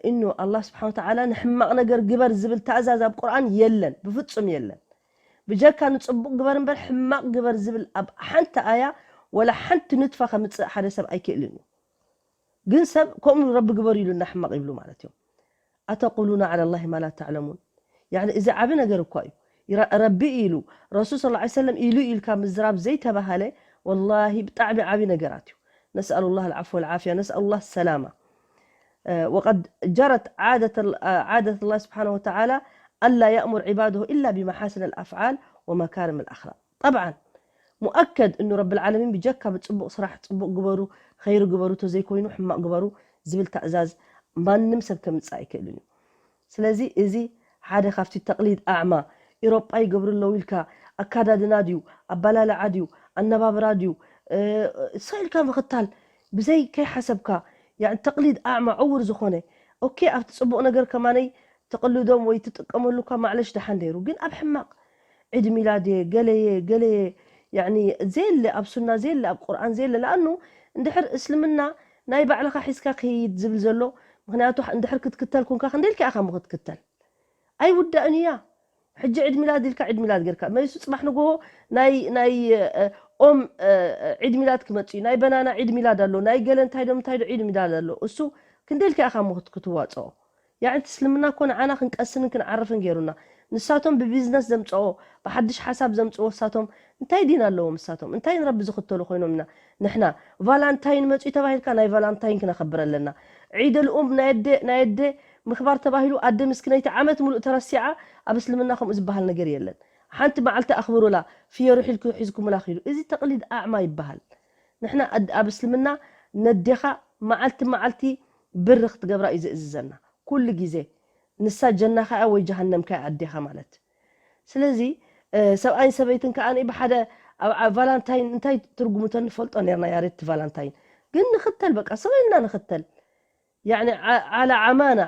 إنه الله سبحانه وتعالى ንሕማቕ ነገር ግበር ዝብል ትእዛዝ ኣብ ቁርኣን የለን ብፍጹም የለን ብጀካ ንፅቡቕ ግበር እምበር ሕማቕ ግበር ዝብል ኣብ ሓንቲ ኣያ ወላ ሓንቲ ንጥፋ ከምፅእ ሓደ ሰብ ኣይክእልን እዩ ግን ሰብ ከምኡ ረቢ ግበሩ ኢሉና ሕማቕ ይብሉ ማለት እዮም أتقولون على الله ما لا تعلمون يعني እዚ ዓቢ ነገር እኳ እዩ ረቢ ኢሉ ረሱል ስ ሰለም ኢሉ ኢልካ ምዝራብ ዘይተባሃለ ወላሂ ብጣዕሚ ዓቢ ነገራት እዩ نسأل الله العفو والعافية نسأل الله السلامة وقد جرت عادة عادة الله سبحانه وتعالى ألا يأمر عباده إلا بمحاسن الأفعال ومكارم الأخلاق طبعا مؤكد إنه رب العالمين ብጀካ ብፅቡቕ ስራሕ ፅቡቕ ግበሩ ኸይሪ ግበሩ ተዘይኮይኑ ሕማቕ ግበሩ ዝብል ትእዛዝ ማንም ሰብ ከምፅእ ኣይክእልን እዩ ስለዚ እዚ ሓደ ካብቲ ተቕሊድ ኣዕማ ኢሮጳ ይገብሩ ኣለዉ ኢልካ ኣካዳድና ድዩ ኣባላልዓ ድዩ ኣነባብራ ድዩ ሰኢልካ ምኽታል ብዘይ ከይሓሰብካ ተቕሊድ ኣዕማ ዕውር ዝኾነ ኦኬ ኣብቲ ፅቡቕ ነገር ከማነይ ትቕልዶም ወይ ትጥቀመሉ እኳ ማዕለሽ ደሓን ነይሩ ግን ኣብ ሕማቕ ዒድ ሚላድ እየ ገለየ ገለየ ያኒ ዘየለ ኣብ ሱና ዘየለ ኣብ ቁርኣን ዘየለ ለኣኑ እንድሕር እስልምና ናይ ባዕልኻ ሒዝካ ክይድ ዝብል ዘሎ ምክንያቱ እንድሕር ክትክተል ኮንካ ክንደልካ ኢኻ ክትክተል ኣይውዳእን እያ ሕጂ ዒድ ሚላድ ኢልካ ዒድ ሚላድ ጌርካ መሊሱ ፅባሕ ንጎሆ ናይ ናይ ኦም ዒድ ሚላድ ክመፅእ እዩ ናይ በናና ዒድ ሚላድ ኣሎ ናይ ገለ እንታይ ዶ እንታይ ዶ ዒድ ሚላድ ኣሎ እሱ ክንደልካ ኢኻ ክትዋፅኦ ያዕንቲ እስልምና እኮ ንዓና ክንቀስንን ክንዓርፍን ገይሩና ንሳቶም ብቢዝነስ ዘምፅኦ ብሓድሽ ሓሳብ ዘምፅዎ ሳቶም እንታይ ዲን ኣለዎም እሳቶም እንታይ ንረቢ ዝኽተሉ ኮይኖም ኢና ንሕና ቫላንታይን መፅኡ ተባሂልካ ናይ ቫላንታይን ክነኸብር ኣለና ዒድ ልኡም ናይ ኣደ ናይ ኣደ ምኽባር ተባሂሉ ኣደ ምስክነይቲ ዓመት ሙሉእ ተረሲዓ ኣብ እስልምና ከምኡ ዝበሃል ነገር የለን ሓንቲ መዓልቲ ኣኽብሩላ ፍየሩ ሒልኩ ሒዝኩምላ ኪዱ እዚ ተቕሊድ ኣዕማ ይበሃል ንሕና ኣብ እስልምና ነዴኻ መዓልቲ መዓልቲ ብር ክትገብራ እዩ ዝእዝዘና ኩሉ ግዜ ንሳ ጀናኻ እያ ወይ ጀሃነምካ እያ ኣዴኻ ማለት ስለዚ ሰብኣይን ሰበይትን ከዓ ብሓደ ኣብ ቫላንታይን እንታይ ትርጉሙ ተንፈልጦ ነርና ያሬት ቫላንታይን ግን ንኽተል በቃ ስቕ ኢልና ንኽተል ያኒ ዓላ ዓማና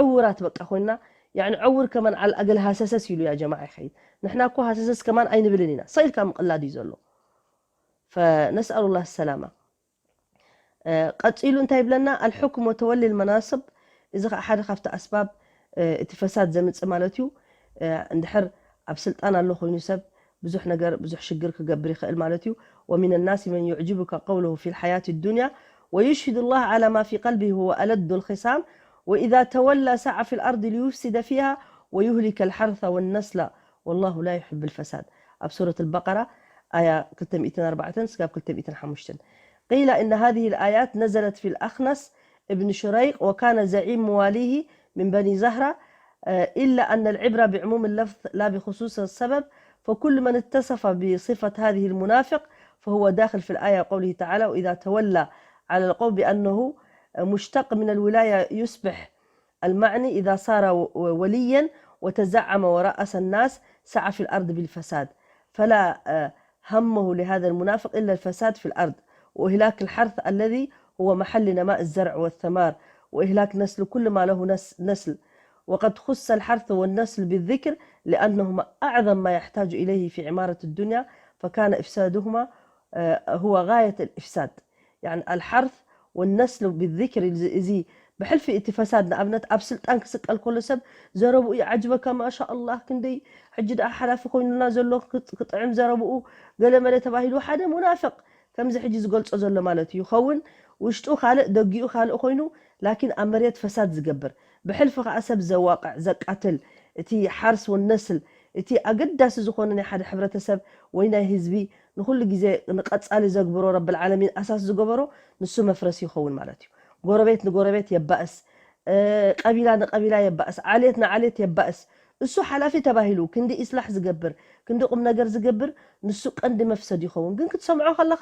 ዕውራት በቃ ኮይና ያኒ ዕውር ከማን ዓል ኣገል ሃሰሰስ ኢሉ ያ ጀማዓ ይኸይድ ንሕና እኮ ሃሰሰስ ከማን ኣይንብልን ኢና ስቕ ኢልካ ምቕላድ እዩ ዘሎ فنسأل الله السلامة ቀፂሉ እንታይ ይብለና ኣልሕኩም ወተወሊ ልመናስብ እዚ ከዓ ሓደ ካብቲ ኣስባብ እቲ ፈሳድ ዘምፅእ ማለት እዩ እንድሕር ኣብ ስልጣን ኣሎ ኮይኑ ሰብ ብዙሕ ነገር ብዙሕ ሽግር ክገብር ይኽእል ማለት እዩ ومن الناس من يعجبك قوله في الحياة الدنيا ويشهد الله على ما في قلبه هو ألد الخصام وإذا تولى سعى في الأرض ليفسد فيها ويهلك الحرث والنسل والله لا يحب الفساد ኣብ سورة البقرة آية ክልተ ሚእትን ኣርባዕተን ስጋብ ክልተ ሚእትን ሓሙሽተን قيل إن هذه الآيات نزلت في الأخنس ابن شريق، وكان زعيم مواليه من بني زهرة، آه، إلا أن العبرة بعموم اللفظ لا بخصوص السبب، فكل من اتصف بصفة هذه المنافق فهو داخل في الآية، وقوله تعالى: "وإذا تولى"، على القول بأنه مشتق من الولاية، يصبح المعني إذا صار و-، وليا وتزعم ورأس الناس سعى في الأرض بالفساد، فلا، آه، همه لهذا المنافق إلا الفساد في الأرض وإهلاك الحرث الذي هو محل نماء الزرع والثمار وإهلاك نسل كل ما له نس-، نسل، وقد خص الحرث والنسل بالذكر لأنهما أعظم ما يحتاج إليه في عمارة الدنيا، فكان إفسادهما، آه، هو غاية الإفساد. يعني الحرث والنسل بالذكر እዚ፣ እዚ ብሕልፊ እቲ ፈሳድ፣ ንኣብነት ኣብ ስልጣን ክስቀል ከሎ ሰብ ዘረብኡ ይዓጅበካ፣ ማሻ ኣላህ ክንደይ ሕጂ ደኣ ሓላፊ ኮይኑና ዘሎ ክጥ-፣ ክጥዕም ዘረብኡ ገለ መለ ተባሂሉ ሓደ ሙናፍቕ ከምዚ ሕጂ ዝገልጾ ዘሎ ማለት እዩ። ይኸውን ውሽጡ ካልእ ደጊኡ ካልእ ኮይኑ ላኪን ኣብ መሬት ፈሳድ ዝገብር ብሕልፊ ከኣ ሰብ ዘዋቕዕ ዘቃትል እቲ ሓርስ ወነስል እቲ ኣገዳሲ ዝኾነ ናይ ሓደ ሕብረተሰብ ወይ ናይ ህዝቢ ንኹሉ ግዜ ንቐጻሊ ዘግብሮ ረብል ዓለሚን ኣሳስ ዝገበሮ ንሱ መፍረሲ ይኸውን ማለት እዩ። ጎረቤት ንጎረቤት የባእስ፣ እ፣ ቀቢላ ንቀቢላ የባእስ፣ ዓሌት ንዓሌት የባእስ። እሱ ሓላፊ ተባሂሉ ክንዲ ኢስላሕ ዝገብር ክንዲ ቁም ነገር ዝገብር ንሱ ቀንዲ መፍሰድ ይኸውን። ግን ክትሰምዖ ከለኻ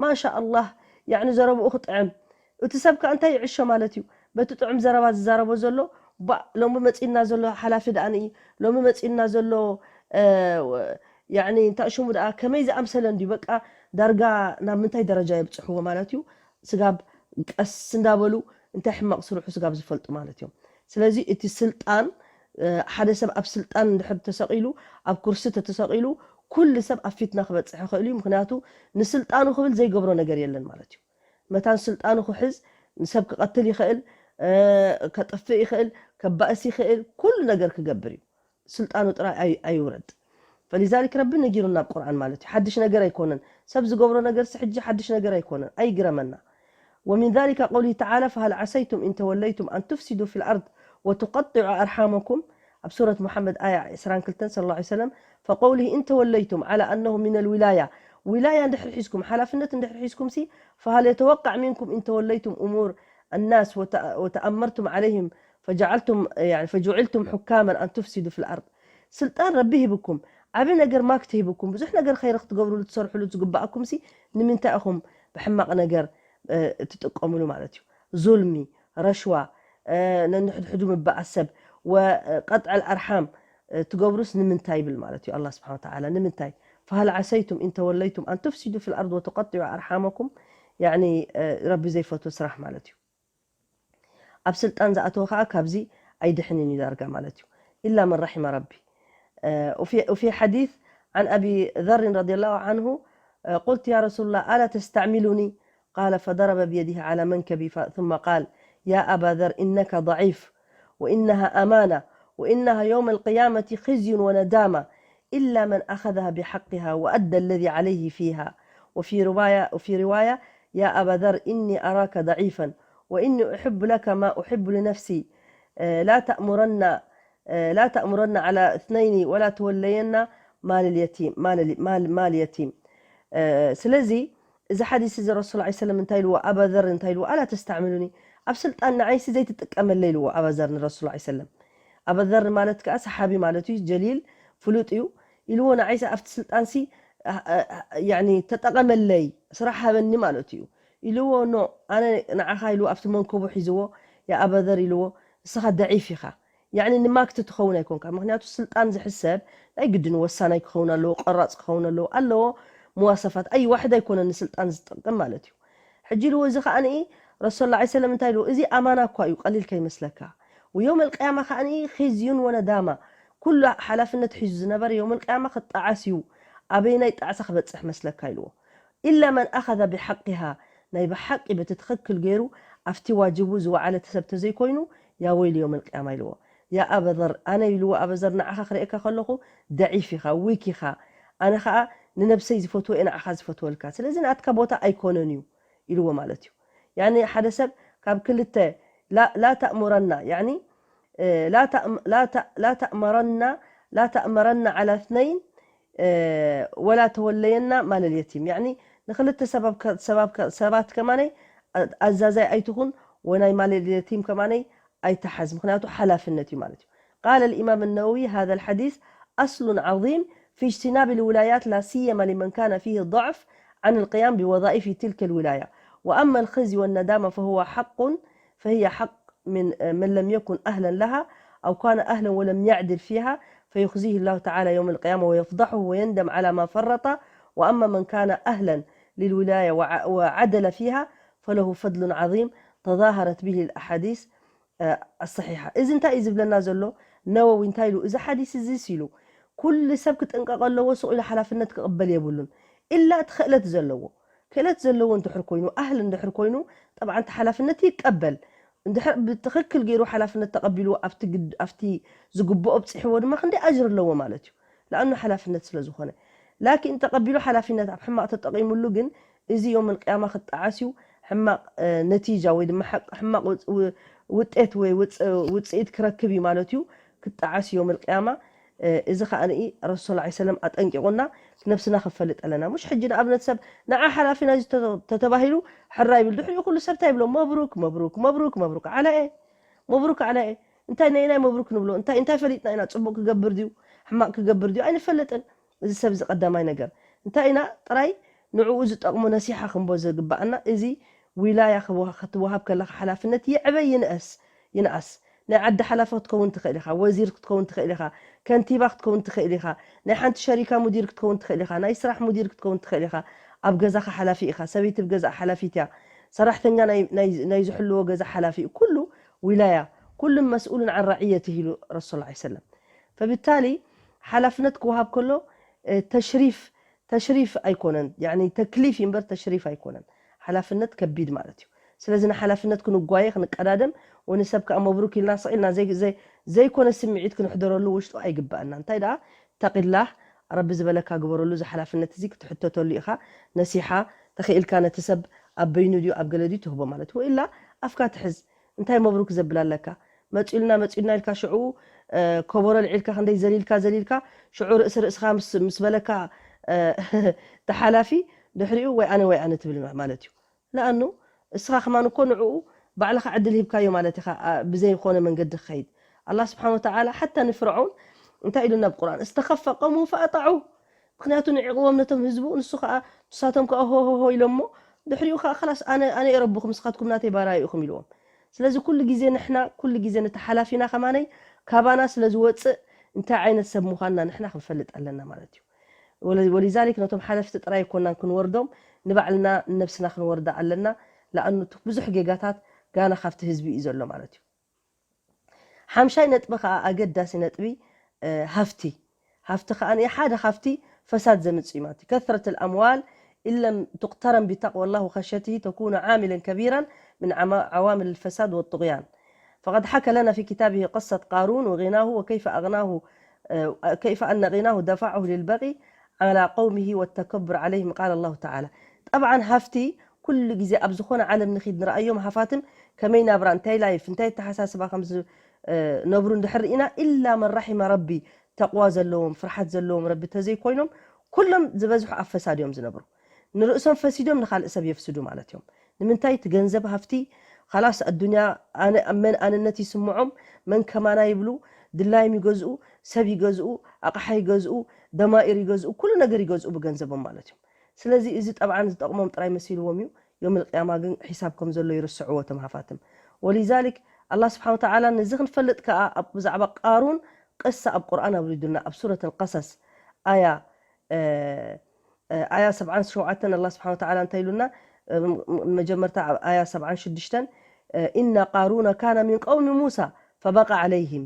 ማሻ ኣላህ ያዕኒ ዘረብኡ ክጥዕም እቲ ሰብ ከ እንታይ ይዕሾ ማለት እዩ? በቲ ጥዑም ዘረባ ዝዛረቦ ዘሎ ባእ ሎሚ መጺእና ዘሎ ሓላፊ ደኣ ንኢ ሎሚ መጺእና ዘሎ እ፣ ወ-፣ ያዕኒ እንታይ ሽሙ ደኣ ከመይ ዝኣምሰለ እንድዩ በቃ ዳርጋ ናብ ምንታይ ደረጃ የብጽሕዎ ማለት እዩ። ስጋብ ቀስ እንዳበሉ እንታይ ሕማቕ ስርሑ ስጋብ ዝፈልጡ ማለት እዮም። ስለዚ እቲ ስልጣን እ፣ ሓደ ሰብ ኣብ ስልጣን እንድሕር ተሰቒሉ ኣብ ኩርሲ ተተሰቒሉ ኩሉ ሰብ ኣብ ፊትና ክበጽሕ ይኽእል እዩ። ምክንያቱ ንስልጣኑ ክብል ዘይገብሮ ነገር የለን ማለት እዩ። መታን ስልጣኑ ክሕዝ ንሰብ ክቐትል ይኽእል፣ እ፣ ከጥፍእ ይኽእል፣ ከባእስ ይኽእል፣ ኩሉ ነገር ክገብር እዩ። ስልጣኑ ጥራይ ኣይ-፣ ኣይውረድ። ፈሊዛሊክ ረቢ ነጊሩና ኣብ ቁርኣን ማለት እዩ። ሓድሽ ነገር ኣይኮነን። ሰብ ዝገብሮ ነገርሲ ሕጂ ሓድሽ ነገር ኣይኮነን። ኣይግረመና። ومن ذلك قوله تعالى: "فهل عسيتم إن توليتم أن تفسدوا في الأرض وتقطعوا أرحامكم؟" ኣብ ሱረት ሙሓመድ ኣያ ዕስራን ክልተን صلى الله عليه وسلم فقوله: "إن توليتم" على أنه من الولاية ዊላያ እንድሕር ሒዝኩም ሓላፍነት እንድሕር ሒዝኩም ሲ فهل يتوقع منكم إن توليتم أمور الناس وت-، وتأمرتم عليهم فجعلتم يعني فجعلتم حكاما أن تفسدوا في الأرض ስልጣን ረቢ ሂብኩም ዓቢ ነገር ማክት ሂብኩም ብዙሕ ነገር ኸይሪ ክትገብሩሉ ትሰርሕሉ ዝግባኣኩም ሲ ንምንታይ ኢኹም ብሕማቕ ነገር እ፣ ትጥቀምሉ ማለት እዩ። ዙልሚ፣ ረሽዋ፣ እ፣ ነንሕድሕዱ ምበኣስ ሰብ ወቀጥዐል ኣርሓም እ፣ ትገብሩስ ንምንታይ ይብል ማለት እዩ ኣላህ ስብሓን ወተዓላ። ንምንታይ? فهل عسيتم إن توليتم أن تفسدوا في الأرض وتقطعوا أرحامكم ያዕኒ እ፣ ረቢ ዘይፈትዎ ስራሕ ማለት እዩ። ኣብ ስልጣን ዝኣተወ ከዓ ካብዚ ኣይድሕንን እዩ ዳርጋ ማለት እዩ። إلا من رحم ربي. آه، وفي، وفي حديث عن أبي ذر رضي الله عنه، آه، قلت: "يا رسول الله، ألا تستعملني؟" قال، فضرب بيده على منكبي ف-، ثم قال: "يا أبا ذر، إنك ضعيف، وإنها أمانة، وإنها يوم القيامة خزي وندامة، إلا من أخذها بحقها وأدى الذي عليه فيها." وفي رواية، وفي رواية: "يا أبا ذر، إني أراك ضعيفا، وإني أحب لك ما أحب لنفسي، آه، لا تأمرن، آه، لا تأمرن على اثنين ولا تولين مال اليتيم، مال ال-، مال، مال اليتيم." آه، ስለዚ እዚ ሓዲስ እዚ ረሱል ላ ሰለም እንታይ ኢልዎ? ኣባዘር እንታይ ኢልዎ? "ኣላ ተስተዕምሉኒ፣ ኣብ ስልጣን ንዓይሲ ዘይትጥቀመለይ?" ኢልዎ ኣባዘር ንረሱል ላ ሰለም። ኣባዘር ማለት ከዓ ሰሓቢ ማለት እዩ፣ ጀሊል ፍሉጥ እዩ። ኢልዎ፣ "ንዓይሲ ኣብቲ ስልጣንሲ፣ አ-፣ አ-፣ አ-፣ ያኒ ተጠቐመለይ፣ ስራሕ ሃበኒ" ማለት እዩ። ኢልዎ፣ "ኖ፣ ኣነ ንዓኻ" ኢልዎ፣ ኣብቲ መንከቡ ሒዝዎ፣ "ያ ኣባዘር" ኢልዎ፣ "ንስኻ ደዒፍ ኢኻ። ያኒ ንማክት ትኸውን ኣይኮንካ። ምኽንያቱ ስልጣን ዝሕሰብ ናይ ግድን ወሳናይ ክኸውን ኣለዎ፣ ቆራጽ ክኸውን ኣለዎ፣ ኣለዎ መዋሰፋት። ኣይ ዋሕድ ኣይኮነን ንስልጣን ዝጠቅም" ማለት እዩ። ሕጂ ኢልዎ፣ እዚ ከኣ ንኢ ረሱል ላ ሰለም እንታይ ኢልዎ? "እዚ ኣማና እኳ እዩ፣ ቀሊል ከይመስለካ። ወየውመል ቅያማ ከኣ ንኢ ኺዝዩን ወነዳማ፣ ኩሉ ሓላፍነት ሒዙ ዝነበረ የውመል ቅያማ ክጠዓስ እዩ፣ ኣበየናይ ጣዕሳ ክበጽሕ መስለካ?" ኢልዎ። "ኢላ መን ኣኸዘ ብሓቂሃ፣ ናይ ብሓቂ በቲ ትኽክል ገይሩ ኣብቲ ዋጅቡ ዝወዓለ ሰብ ተዘይኮይኑ፣ ያ ወይሉ የውመል ቅያማ" ኢልዎ። "ያ ኣበዘር፣ ኣነ" ኢልዎ፣ "ኣበዘር ንዓኻ ክርእየካ ከለኹ ደዒፍ ኢኻ፣ ዊክ ኢኻ። ኣነ ኸኣ ንነብሰይ ዝፈትዎ እየ ንዓኻ ዝፈትወልካ። ስለዚ ናትካ ቦታ ኣይኮነን እዩ" ኢልዎ ማለት እዩ። ያኒ ሓደ ሰብ ካብ ክልተ ላ፣ ላ ተእሙረና፣ ያኒ፣ እ፣ ላ ተእም-፣ ላ ተ-፣ ላ ተእመረና፣ ላ ተእመረና ዓላ እትነይን፣ እ፣ ወላ ተወለየና ማለል የቲም። ያኒ ንክልተ ሰባብ ከ- ሰባብ ከ- ሰባት ከማነይ ኣ- ኣዛዛይ ኣይትኹን፣ ወናይ ማል የቲም ከማነይ ኣይትሓዝ፣ ምክንያቱ ሓላፍነት እዩ ማለት እዩ። قال الإمام النووي: هذا الحديث أصل عظيم في اجتناب الولايات، لا سيما لمن كان فيه ضعف عن القيام بوظائف تلك الولاية. وأما الخزي والندامة فهو حق، فهي حق من من لم يكن أهلا لها، أو كان أهلا ولم يعدل فيها، فيخزيه الله تعالى يوم القيامة ويفضحه ويندم على ما فرط. وأما من كان أهلا للولاية وع- وعدل فيها فله فضل عظيم تظاهرت به الأحاديث، آه، الصحيحة. እዚ እንታይ እዩ ዝብለና ዘሎ? ነወዊ እንታይ ኢሉ? እዚ ሓዲስ እዚ ኢሉ፣ ኩሉ ሰብ ክጥንቀቕ ኣለዎ፣ ስቕ ኢሉ ሓላፍነት ክቕበል የብሉን። ኢላ እቲ ክእለት ዘለዎ፣ ክእለት ዘለዎ እንድሕር ኮይኑ፣ ኣህል እንድሕር ኮይኑ፣ ጠብዓ እቲ ሓላፍነት ይቀበል። እንድሕር ብትኽክል ገይሩ ሓላፍነት ተቐቢሉ ኣብቲ ግድ- ኣብቲ ዝግብኦ ኣብፅሕዎ ድማ ክንደይ ኣጅር ኣለዎ ማለት እዩ። ለኣኑ ሓላፍነት ስለ ዝኾነ። ላኪን ተቐቢሉ ሓላፊነት ኣብ ሕማቕ ተጠቒሙሉ ግን፣ እዚ ዮም ልቅያማ ክጠዓስ እዩ። ሕማቕ ነቲጃ ወይ ድማ ሕማቕ ውጤት ወይ ውፅኢት ክረክብ እዩ ማለት እዩ። ክጠዓስ እዩ ዮም ልቅያማ። እዚ ከዓ ንኢ ረሱል ላ ሰለም ኣጠንቂቑና፣ ነብስና ክንፈልጥ ኣለና። ሙሽ ሕጂ ንኣብነት ሰብ ንዓ ሓላፊ ናይዚ ተተባሂሉ ሕራ ይብል፣ ድሕሪኡ ኩሉ ሰብ እንታይ ይብሎ? መብሩክ መብሩክ መብሩክ መብሩክ ዓላኤ፣ መብሩክ ዓላኤ። እንታይ ነይናይ መብሩክ ንብሎ? እንታይ እንታይ ፈሊጥና ኢና? ፅቡቅ ክገብር ድዩ ሕማቅ ክገብር ድዩ ኣይንፈልጥን። እዚ ሰብ እዚ ቀዳማይ ነገር እንታይ ኢና ጥራይ ንዕኡ ዝጠቕሞ ነሲሓ ክንቦ ዝግባኣና። እዚ ዊላያ ክትወሃብ ከለካ ሓላፍነት ይዕበ ይንእስ ይንኣስ፣ ናይ ዓዲ ሓላፊ ክትከውን ትኽእል ኢኻ፣ ወዚር ክትከውን ትኽእል ኢኻ፣ ከንቲባ ክትከውን ትኽእል ኢኻ፣ ናይ ሓንቲ ሸሪካ ሙዲር ክትከውን ትኽእል ኢኻ፣ ናይ ስራሕ ሙዲር ክትከውን ትኽእል ኢኻ። ኣብ ገዛኻ ሓላፊ ኢኻ፣ ሰበይቲ ብ ገዛኣ ሓላፊት እያ፣ ሰራሕተኛ ናይ ዝሕልዎ ገዛ ሓላፊ እዩ። ኩሉ ዊላያ ኩሉ መስኡሉን ዓን ራዕየት ኢሉ ረሱል ላ ሰለም። ፈብታሊ ሓላፍነት ክወሃብ ከሎ ተሽሪፍ ተሽሪፍ ኣይኮነን፣ ተክሊፍ እምበር ተሽሪፍ ኣይኮነን። ሓላፍነት ከቢድ ማለት እዩ። ስለዚ ንሓላፍነት ክንጓየ ክንቀዳደም ወንሰብ ከዓ መብሩክ ኢልና ስቕ ኢልና ዘይኮነ ስምዒት ክንሕደረሉ ውሽጡ ኣይግባኣና። እንታይ ደኣ ተቂላህ ረቢ ዝበለካ ግበረሉ። እዚ ሓላፍነት እዚ ክትሕተተሉ ኢኻ። ነሲሓ ተኽኢልካ ነቲ ሰብ ኣብ በይኑ ድዩ ኣብ ገለ ድዩ ትህቦ ማለት እዩ። ወኢላ ኣፍካ ትሕዝ። እንታይ መብሩክ ዘብል ኣለካ? መፂኡልና መፂኡልና ኢልካ ሽዑ ከበሮ ልዒልካ ክንደይ ዘሊልካ ዘሊልካ ሽዑ ርእሲ ርእስኻ ምስ በለካ ተሓላፊ ድሕሪኡ ወይ ኣነ ወይ ኣነ ትብል ማለት እዩ። ለኣኑ እስኻ ከማን እኮ ንዕኡ ባዕልኻ ዕድል ሂብካዮ ማለት ኢኻ። ብዘይኮነ መንገዲ ክኸይድ ኣላ ስብሓን ወተዓላ ሓታ ንፍርዖን እንታይ ኢሉ ናብ ቁርኣን እስተኸፈ ቀሙ ፈኣጣዑ። ምክንያቱ ንዕቕዎም ነቶም ህዝቡ ንሱ ከዓ ንሳቶም ከዓ ሆሆሆ ኢሎሞ ድሕሪኡ ከዓ ላስ ኣነ እየ ረብኹም ንስኻትኩም ናተይ ባራይ ኢኹም ኢልዎም። ስለዚ ኩሉ ግዜ ንሕና ኩሉ ግዜ ነቲ ሓላፊና ከማነይ ካባና ስለ ዝወፅእ እንታይ ዓይነት ሰብ ምዃንና ንሕና ክንፈልጥ ኣለና ማለት እዩ። ወሊዛሊክ ነቶም ሓለፍቲ ጥራይ ኣይኮናን ክንወርዶም ንባዕልና ንነብስና ክንወርዳ ኣለና። ለኣኑ ብዙሕ ጌጋታት ጋና ካብቲ ህዝቢ እዩ ዘሎ ማለት እዩ። ሓምሻይ ነጥቢ ከዓ ኣገዳሲ ነጥቢ ሃፍቲ ሃፍቲ ከዓ ሓደ ካብቲ ፈሳድ ዘምፅእ እዩ ማለት እዩ። ከትረት ኣልኣምዋል ኢን ለም ትቅተረን ቢተቅዋ ላህ ወኸሸትሂ ተኩኑ ዓሚለን ከቢራን ምን ዓዋምል ልፈሳድ ወጥቅያን። فقد حكى لنا في كتابه قصة قارون وغناه وكيف أغناه كيف أن غناه دفعه للبغي على قومه والتكبر عليهم. قال الله تعالى. ጠብዓን ሃፍቲ ኩሉ ግዜ ኣብ ዝኾነ ዓለም ንኺድ ንረኣዮም ሃፋትም ከመይ ናብራ እንታይ ላይፍ እንታይ ኣተሓሳስባ ከም ዝነብሩ እንድሕር ርኢና ኢላ መን ራሒመ ረቢ ተቕዋ ዘለዎም ፍርሓት ዘለዎም ረቢ ተዘይኮይኖም ኩሎም ዝበዝሑ ኣብ ፈሳድ እዮም ዝነብሩ። ንርእሶም ፈሲዶም ንኻልእ ሰብ የፍስዱ ማለት እዮም። ንምንታይ እቲ ገንዘብ ሃፍቲ ኻላስ ኣዱንያ ኣነ መን ኣንነት ይስምዖም፣ መን ከማና ይብሉ፣ ድላይም ይገዝኡ፣ ሰብ ይገዝኡ፣ ኣቕሓ ይገዝኡ፣ ደማኢር ይገዝኡ፣ ኩሉ ነገር ይገዝኡ ብገንዘቦም ማለት እዮም። ስለዚ እዚ ጠብዓን ዝጠቕሞም ጥራይ መሲልዎም እዩ። ዮም ልቅያማ ግን ሒሳብ ከም ዘሎ ይርስዕዎ እቶም ሃፋትም። ወሊዛሊክ ኣላ ስብሓን ወተዓላ ነዚ ክንፈልጥ ከኣ ብዛዕባ ቃሩን ቅሳ ኣብ ቁርኣን ኣውሪዱልና ኣብ ሱረት ልቀሰስ ኣያ ኣያ ሰብዓን ሸውዓተን ኣላ ስብሓን ወተዓላ እንታይ ኢሉና? መጀመርታ ኣብ ኣያ ሰብዓን ሽዱሽተን إن قارون كان من قوم موسى فبغى عليهم.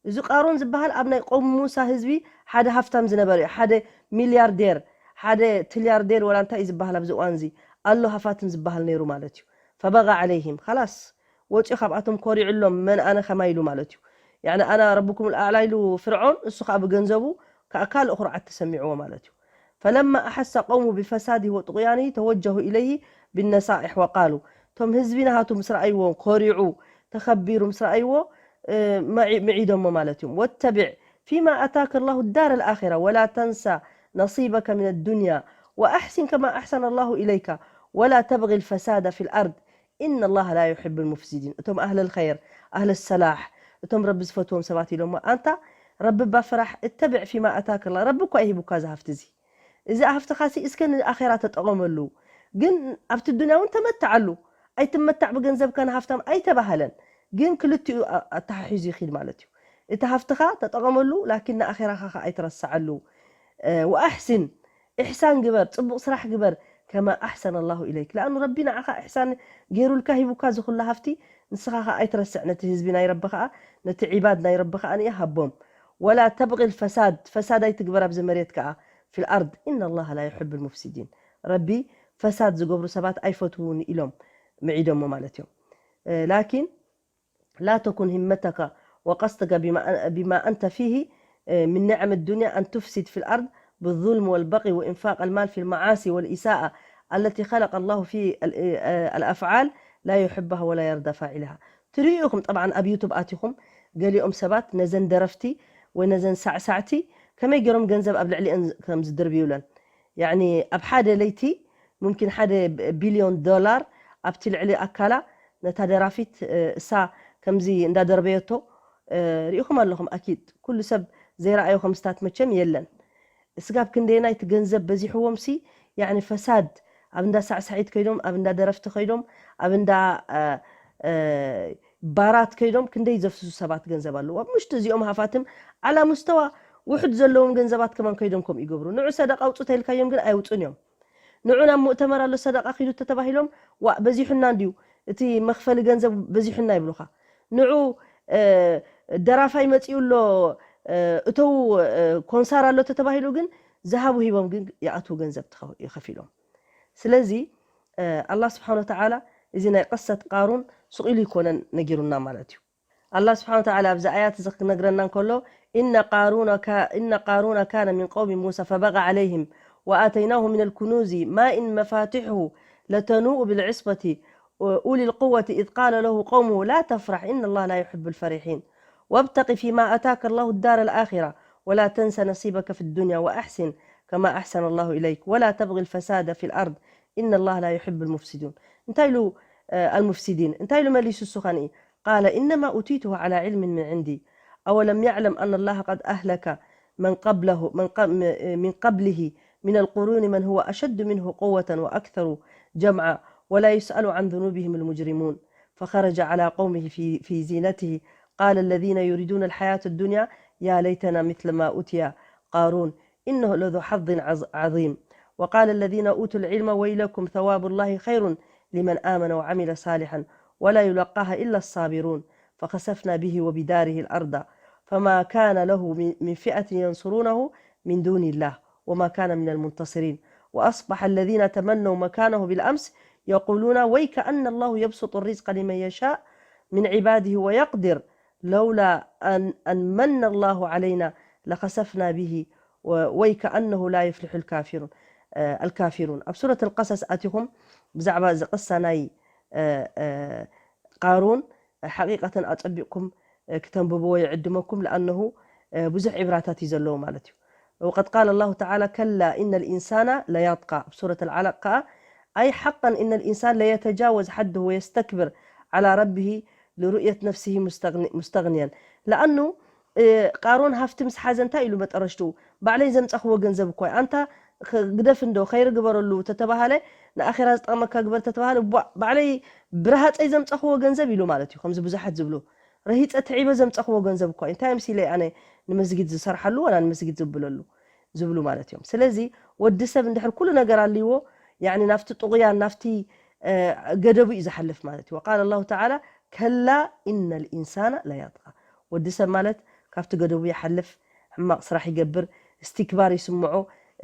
እዚ ቃሩን ዝበሃል ኣብ ናይ ቆውሚ ሙሳ ህዝቢ ሓደ ሃፍታም ዝነበረ እዩ። ሓደ ሚልያርዴር ሓደ ትልያርዴር ወላ እንታይ እዩ ዝበሃል ኣብዚ እዋን እዚ ኣሎ ሃፋትም ዝበሃል ነይሩ ማለት እዩ። فبغى عليهم خلاص ወፂኡ ካብኣቶም ኮሪዑሎም መን ኣነ ከማይ ኢሉ ማለት እዩ። ያኒ ኣና ረብኩም ልኣዕላ ኢሉ ፍርዖን እሱ ከዓ ብገንዘቡ ከዓ ካልእ ኩርዓት ተሰሚዕዎ ማለት እዩ። فلما أحس قومه بفساده وطغيانه توجهوا إليه بالنصائح وقالوا እቶም ህዝቢ ናሃቱ ምስ ረኣይዎ ኮሪዑ ተኸቢሩ ምስ ረኣይዎ ምዒዶሞ ማለት እዮም። واتبع فيما آتاك الله الدار الآخرة ولا تنس نصيبك من الدنيا وأحسن كما أحسن الله إليك ولا تبغ الفساد في الأرض إن الله لا يحب المفسدين። እቶም ኣህለል ኸይር፣ ኣህለል ሰላሕ፣ እቶም ረቢ ዝፈትዎም ሰባት ኢሎሞ፣ ኣንታ ረቢ እባ ፍራሕ፣ اتبع فيما آتاك الله። ረቢ እኳ እዩ ሂቡካ እዚ ሃፍቲ እዚ። እዚ ሃፍትኻ ሲ እስከ ንኣኼራ ተጠቐመሉ። ግን ኣብቲ ዱንያ እውን ተመትዓሉ። ኣይትመታዕ ብገንዘብካ ንሃፍታም ኣይተባህለን። ግን ክልቲኡ ኣ-፣ ኣተሓሒዙ ይኺድ ማለት እዩ። እቲ ሃፍትኻ ተጠቐመሉ፣ ላኪን ንኣኼራኻ ኸኣ ኣይትረስዓሉ። እ፣ ወኣሕሲን፣ ኢሕሳን ግበር፣ ጽቡቕ ስራሕ ግበር፣ ከማ ኣሕሰነ ኣላሁ ኢለይክ። ለኣኑ ረቢ ንዓኻ ኢሕሳን ገይሩልካ ሂቡካ ዝኹሉ ሃፍቲ፣ ንስኻ ኸኣ ኣይትረስዕ፣ ነቲ ህዝቢ ናይ ረቢ ኸኣ፣ ነቲ ዒባድ ናይ ረቢ ኸኣ ንየ ሃቦም። ወላ ተብቒ ልፈሳድ፣ ፈሳድ ኣይትግበር ኣብዚ መሬት ከኣ፣ ፊል ኣርድ፣ ኢነ ኣላህ ላ ዩሕብ ልሙፍሲዲን። ረቢ ፈሳድ ዝገብሩ ሰባት ኣይፈትውን ኢሎም ምዒዶሞ ማለት እዮም። እ፣ ላኪን لا تكن همتك وقصدك بما، بما أنت فيه من نعم الدنيا أن تفسد في الأرض بالظلم والبغي وإنفاق المال في المعاصي والإساءة التي خلق الله في ال-، الأفعال لا يحبها ولا يرضى فاعلها. ትርእዩ ኢኹም ጠብዓን ኣብ ዩቱብ ኣቲኹም ገሊኦም ሰባት ነዘን ደረፍቲ ወይ ነዘን ሳዕሳዕቲ ከመይ ገይሮም ገንዘብ ኣብ ልዕሊአን ከም ዝድርብዩለን። ያዕኒ ኣብ ሓደ ለይቲ ሙምኪን ሓደ ቢልዮን ዶላር ኣብቲ ልዕሊ ኣካላ ነታ ደራፊት፣ እ፣ እሳ ከምዚ እንዳደርበየቶ፣ እ፣ ሪኢኹም ኣለኹም ኣኪድ። ኩሉ ሰብ ዘይረኣዮ ከምስታት መቸም የለን። እስጋብ ክንደየናይ እቲ ገንዘብ በዚሕዎም ሲ፣ ያዕኒ ፈሳድ ኣብ እንዳ ሳዕሳዒት ከይዶም፣ ኣብ እንዳ ደረፍቲ ከይዶም፣ ኣብ እንዳ፣ እ፣ እ፣ ባራት ከይዶም ክንደይ ዘፍስሱ ሰባት ገንዘብ ኣለዉ። ኣብ ምሽቲ እዚኦም ሃፋትም ዓላ ሙስተዋ ውሑድ ዘለዎም ገንዘባት ከማን ከይዶም ከምኡ ይገብሩ። ንዑ ሰደቃ ኣውጹ ተይልካዮም ግን ኣይውጹን እዮም። ንዑ ናብ ሙእተመር ኣሎ ሰደቃ ኪዱ ተተባሂሎም፣ ዋእ በዚሑና እንድዩ፣ እቲ መኽፈሊ ገንዘብ በዚሑና ይብሉኻ። ንዑ፣ እ፣ ደራፋይ መጺኡ ኣሎ፣ እ፣ እተው፣ እ፣ ኮንሳር ኣሎ ተተባሂሉ ግን ዝሃቡ ሂቦም ግን ይኣትዉ ገንዘብ ተኸ-፣ ይኸፊሎም። ስለዚ፣ እ፣ ኣላህ ስብሓን ወተዓላ እዚ ናይ ቅሰት ቃሩን ሱቕ ኢሉ ይኮነን ነጊሩና ማለት እዩ። ኣላህ ስብሓን ወተዓላ ኣብዚ ኣያት እዚ ክነግረና እንከሎ፣ إن قارون كا-، إن قارون كان من قوم موسى فبغى عليهم وآتيناه من الكنوز ما إن مفاتحه لتنوء بالعصبة أولي القوة إذ قال له قومه لا تفرح إن الله لا يحب الفرحين وابتغ فيما آتاك الله الدار الآخرة ولا تنس نصيبك في الدنيا وأحسن كما أحسن الله إليك ولا تبغ الفساد في الأرض إن الله لا يحب المفسدون. እንታይ ኢሉ፣ እ፣ المفسدين እንታይ ኢሉ መሊሱ እሱ ኸንኢ? قال إنما أوتيته على علم من عندي أولم يعلم أن الله قد أهلك من قبله، من ق-، من قبله من القرون من هو أشد منه قوة وأكثر جمعا ولا يسأل عن ذنوبهم المجرمون. فخرج على قومه في، في زينته قال الذين يريدون الحياة الدنيا يا ليتنا مثل ما أوتي قارون إنه لذو حظ عظ-، عظيم. وقال الذين أوتوا العلم ويلكم ثواب الله خير لمن آمن وعمل صالحا ولا يلقاها إلا الصابرون. فخسفنا به وبداره الأرض فما كان له من، من فئة ينصرونه من دون الله وما كان من المنتصرين. وأصبح الذين تمنوا مكانه بالأمس يقولون ويك أن الله يبسط الرزق لمن يشاء من عباده ويقدر لولا أن، أن من الله علينا لخسفنا به و-، ويك أنه لا يفلح الكافرون. آه، الكافرون. ኣብ ሱረት القصص ኣቲኹም ብዛዕባ እዚ ቅሳ ናይ፣ እ፣ እ፣ ቃሩን ሓቂቀተን ኣጸቢቕኩም፣ እ፣ ክተንብብዎ ይዕድመኩም፣ ለኣነሁ፣ እ፣ ብዙሕ ዒብራታት እዩ ዘለዎ ማለት እዩ። وقد قال الله تعالى كلا إن الإنسان ليطغى ኣብ ሱረት العلق ከኣ أي حقا إن الإنسان ليتجاوز حده ويستكبر على ربه لرؤية نفسه مستغن-، مستغنيا. ለኣኑ፣ እ፣ ቃሩን ሃፍቲ ምስ ሓዘ እንታይ ኢሉ መጠረሽትኡ? ባዕለይ ዘምጻኽዎ ገንዘብ እኮ እዩ። ኣንታ ኸ-፣ ግደፍ እንዶ፣ ኸይሪ ግበረሉ ተተባሃለ፣ ንኣኼራ ዝጠቕመካ ግበር ተተባሃለ፣ ቧ-፣ ባዕለይ ብረሃጸይ ዘምጻኽዎ ገንዘብ ኢሉ ማለት እዩ። ከምዚ ብዙሓት ዝብሉ፣ ረሂጸ ትዒበ ዘምጻኽዎ ገንዘብ እኮ እዩ። እንታይ መሲለይ ኣነ ንመስጊድ ዝሰርሓሉ ዋላ ንመስጊድ ዝብለሉ? ዝብሉ ማለት እዮም። ስለዚ ወዲ ሰብ እንድሕር ኩሉ ነገር ኣልይዎ፣ ያዕኒ ናብቲ ጥቑያን ናብቲ፣ እ፣ ገደቡ እዩ ዝሓልፍ ማለት እዩ። وقال الله تعالى كلا إن الإنسان ليطغى። ወዲ ሰብ ማለት ካብቲ ገደቡ ይሓልፍ፣ ሕማቕ ስራሕ ይገብር፣ እስትክባር ይስምዖ፣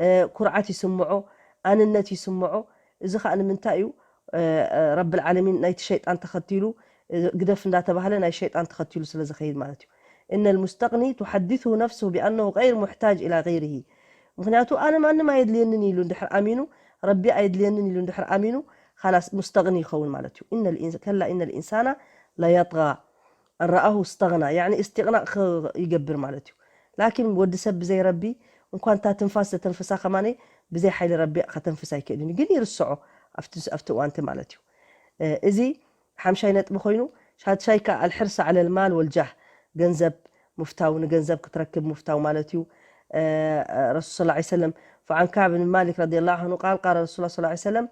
እ፣ ኩርዓት ይስምዖ፣ ኣንነት ይስምዖ። እዚ ኸኣ ንምንታይ እዩ? እ፣ እ፣ ረብል ዓለሚን ናይቲ ሸይጣን ተኸቲሉ፣ እ፣ ግደፍ እንዳተባህለ ናይ ሸይጣን ተኸቲሉ ስለ ዝኸይድ ማለት እዩ። إن المستغني تحدثه نفسه بأنه غير محتاج إلى غيره. ምኽንያቱ ኣነ ማንም ኣየድልየንን ኢሉ እንድሕር ኣሚኑ፣ ረቢ ኣየድልየንን ኢሉ እንድሕር ኣሚኑ፣ ኻላስ ሙስተቕኒ ይኸውን ማለት እዩ። إن الإنس-، كلا إن الإنسان ليطغى أن رآه استغنى። ያዕኒ እስትቕናእ ኽ-፣ ይገብር ማለት እዩ። ላኪን ወዲ ሰብ ብዘይ ረቢ እንኳን እታ ትንፋስ ዘተንፍሳ ከማነይ ብዘይ ሓይሊ ረቢ ከተንፍስ ኣይክእልን እዩ። ግን ይርስዖ ኣብቲ ኣብቲ እዋንቲ ማለት እዩ። እዚ ሓምሻይ ነጥቢ ኮይኑ፣ ሻድሻይ ከኣ ኣልሕርስ ዓለል ማል ወልጃህ፣ ገንዘብ ምፍታው፣ ንገንዘብ ክትረክብ ምፍታው ማለት እዩ። ረሱል ሰለላሁ ዐለይሂ ወሰለም፣ فعن كعب بن مالك رضي الله عنه قال قال رسول الله صلى الله عليه وسلم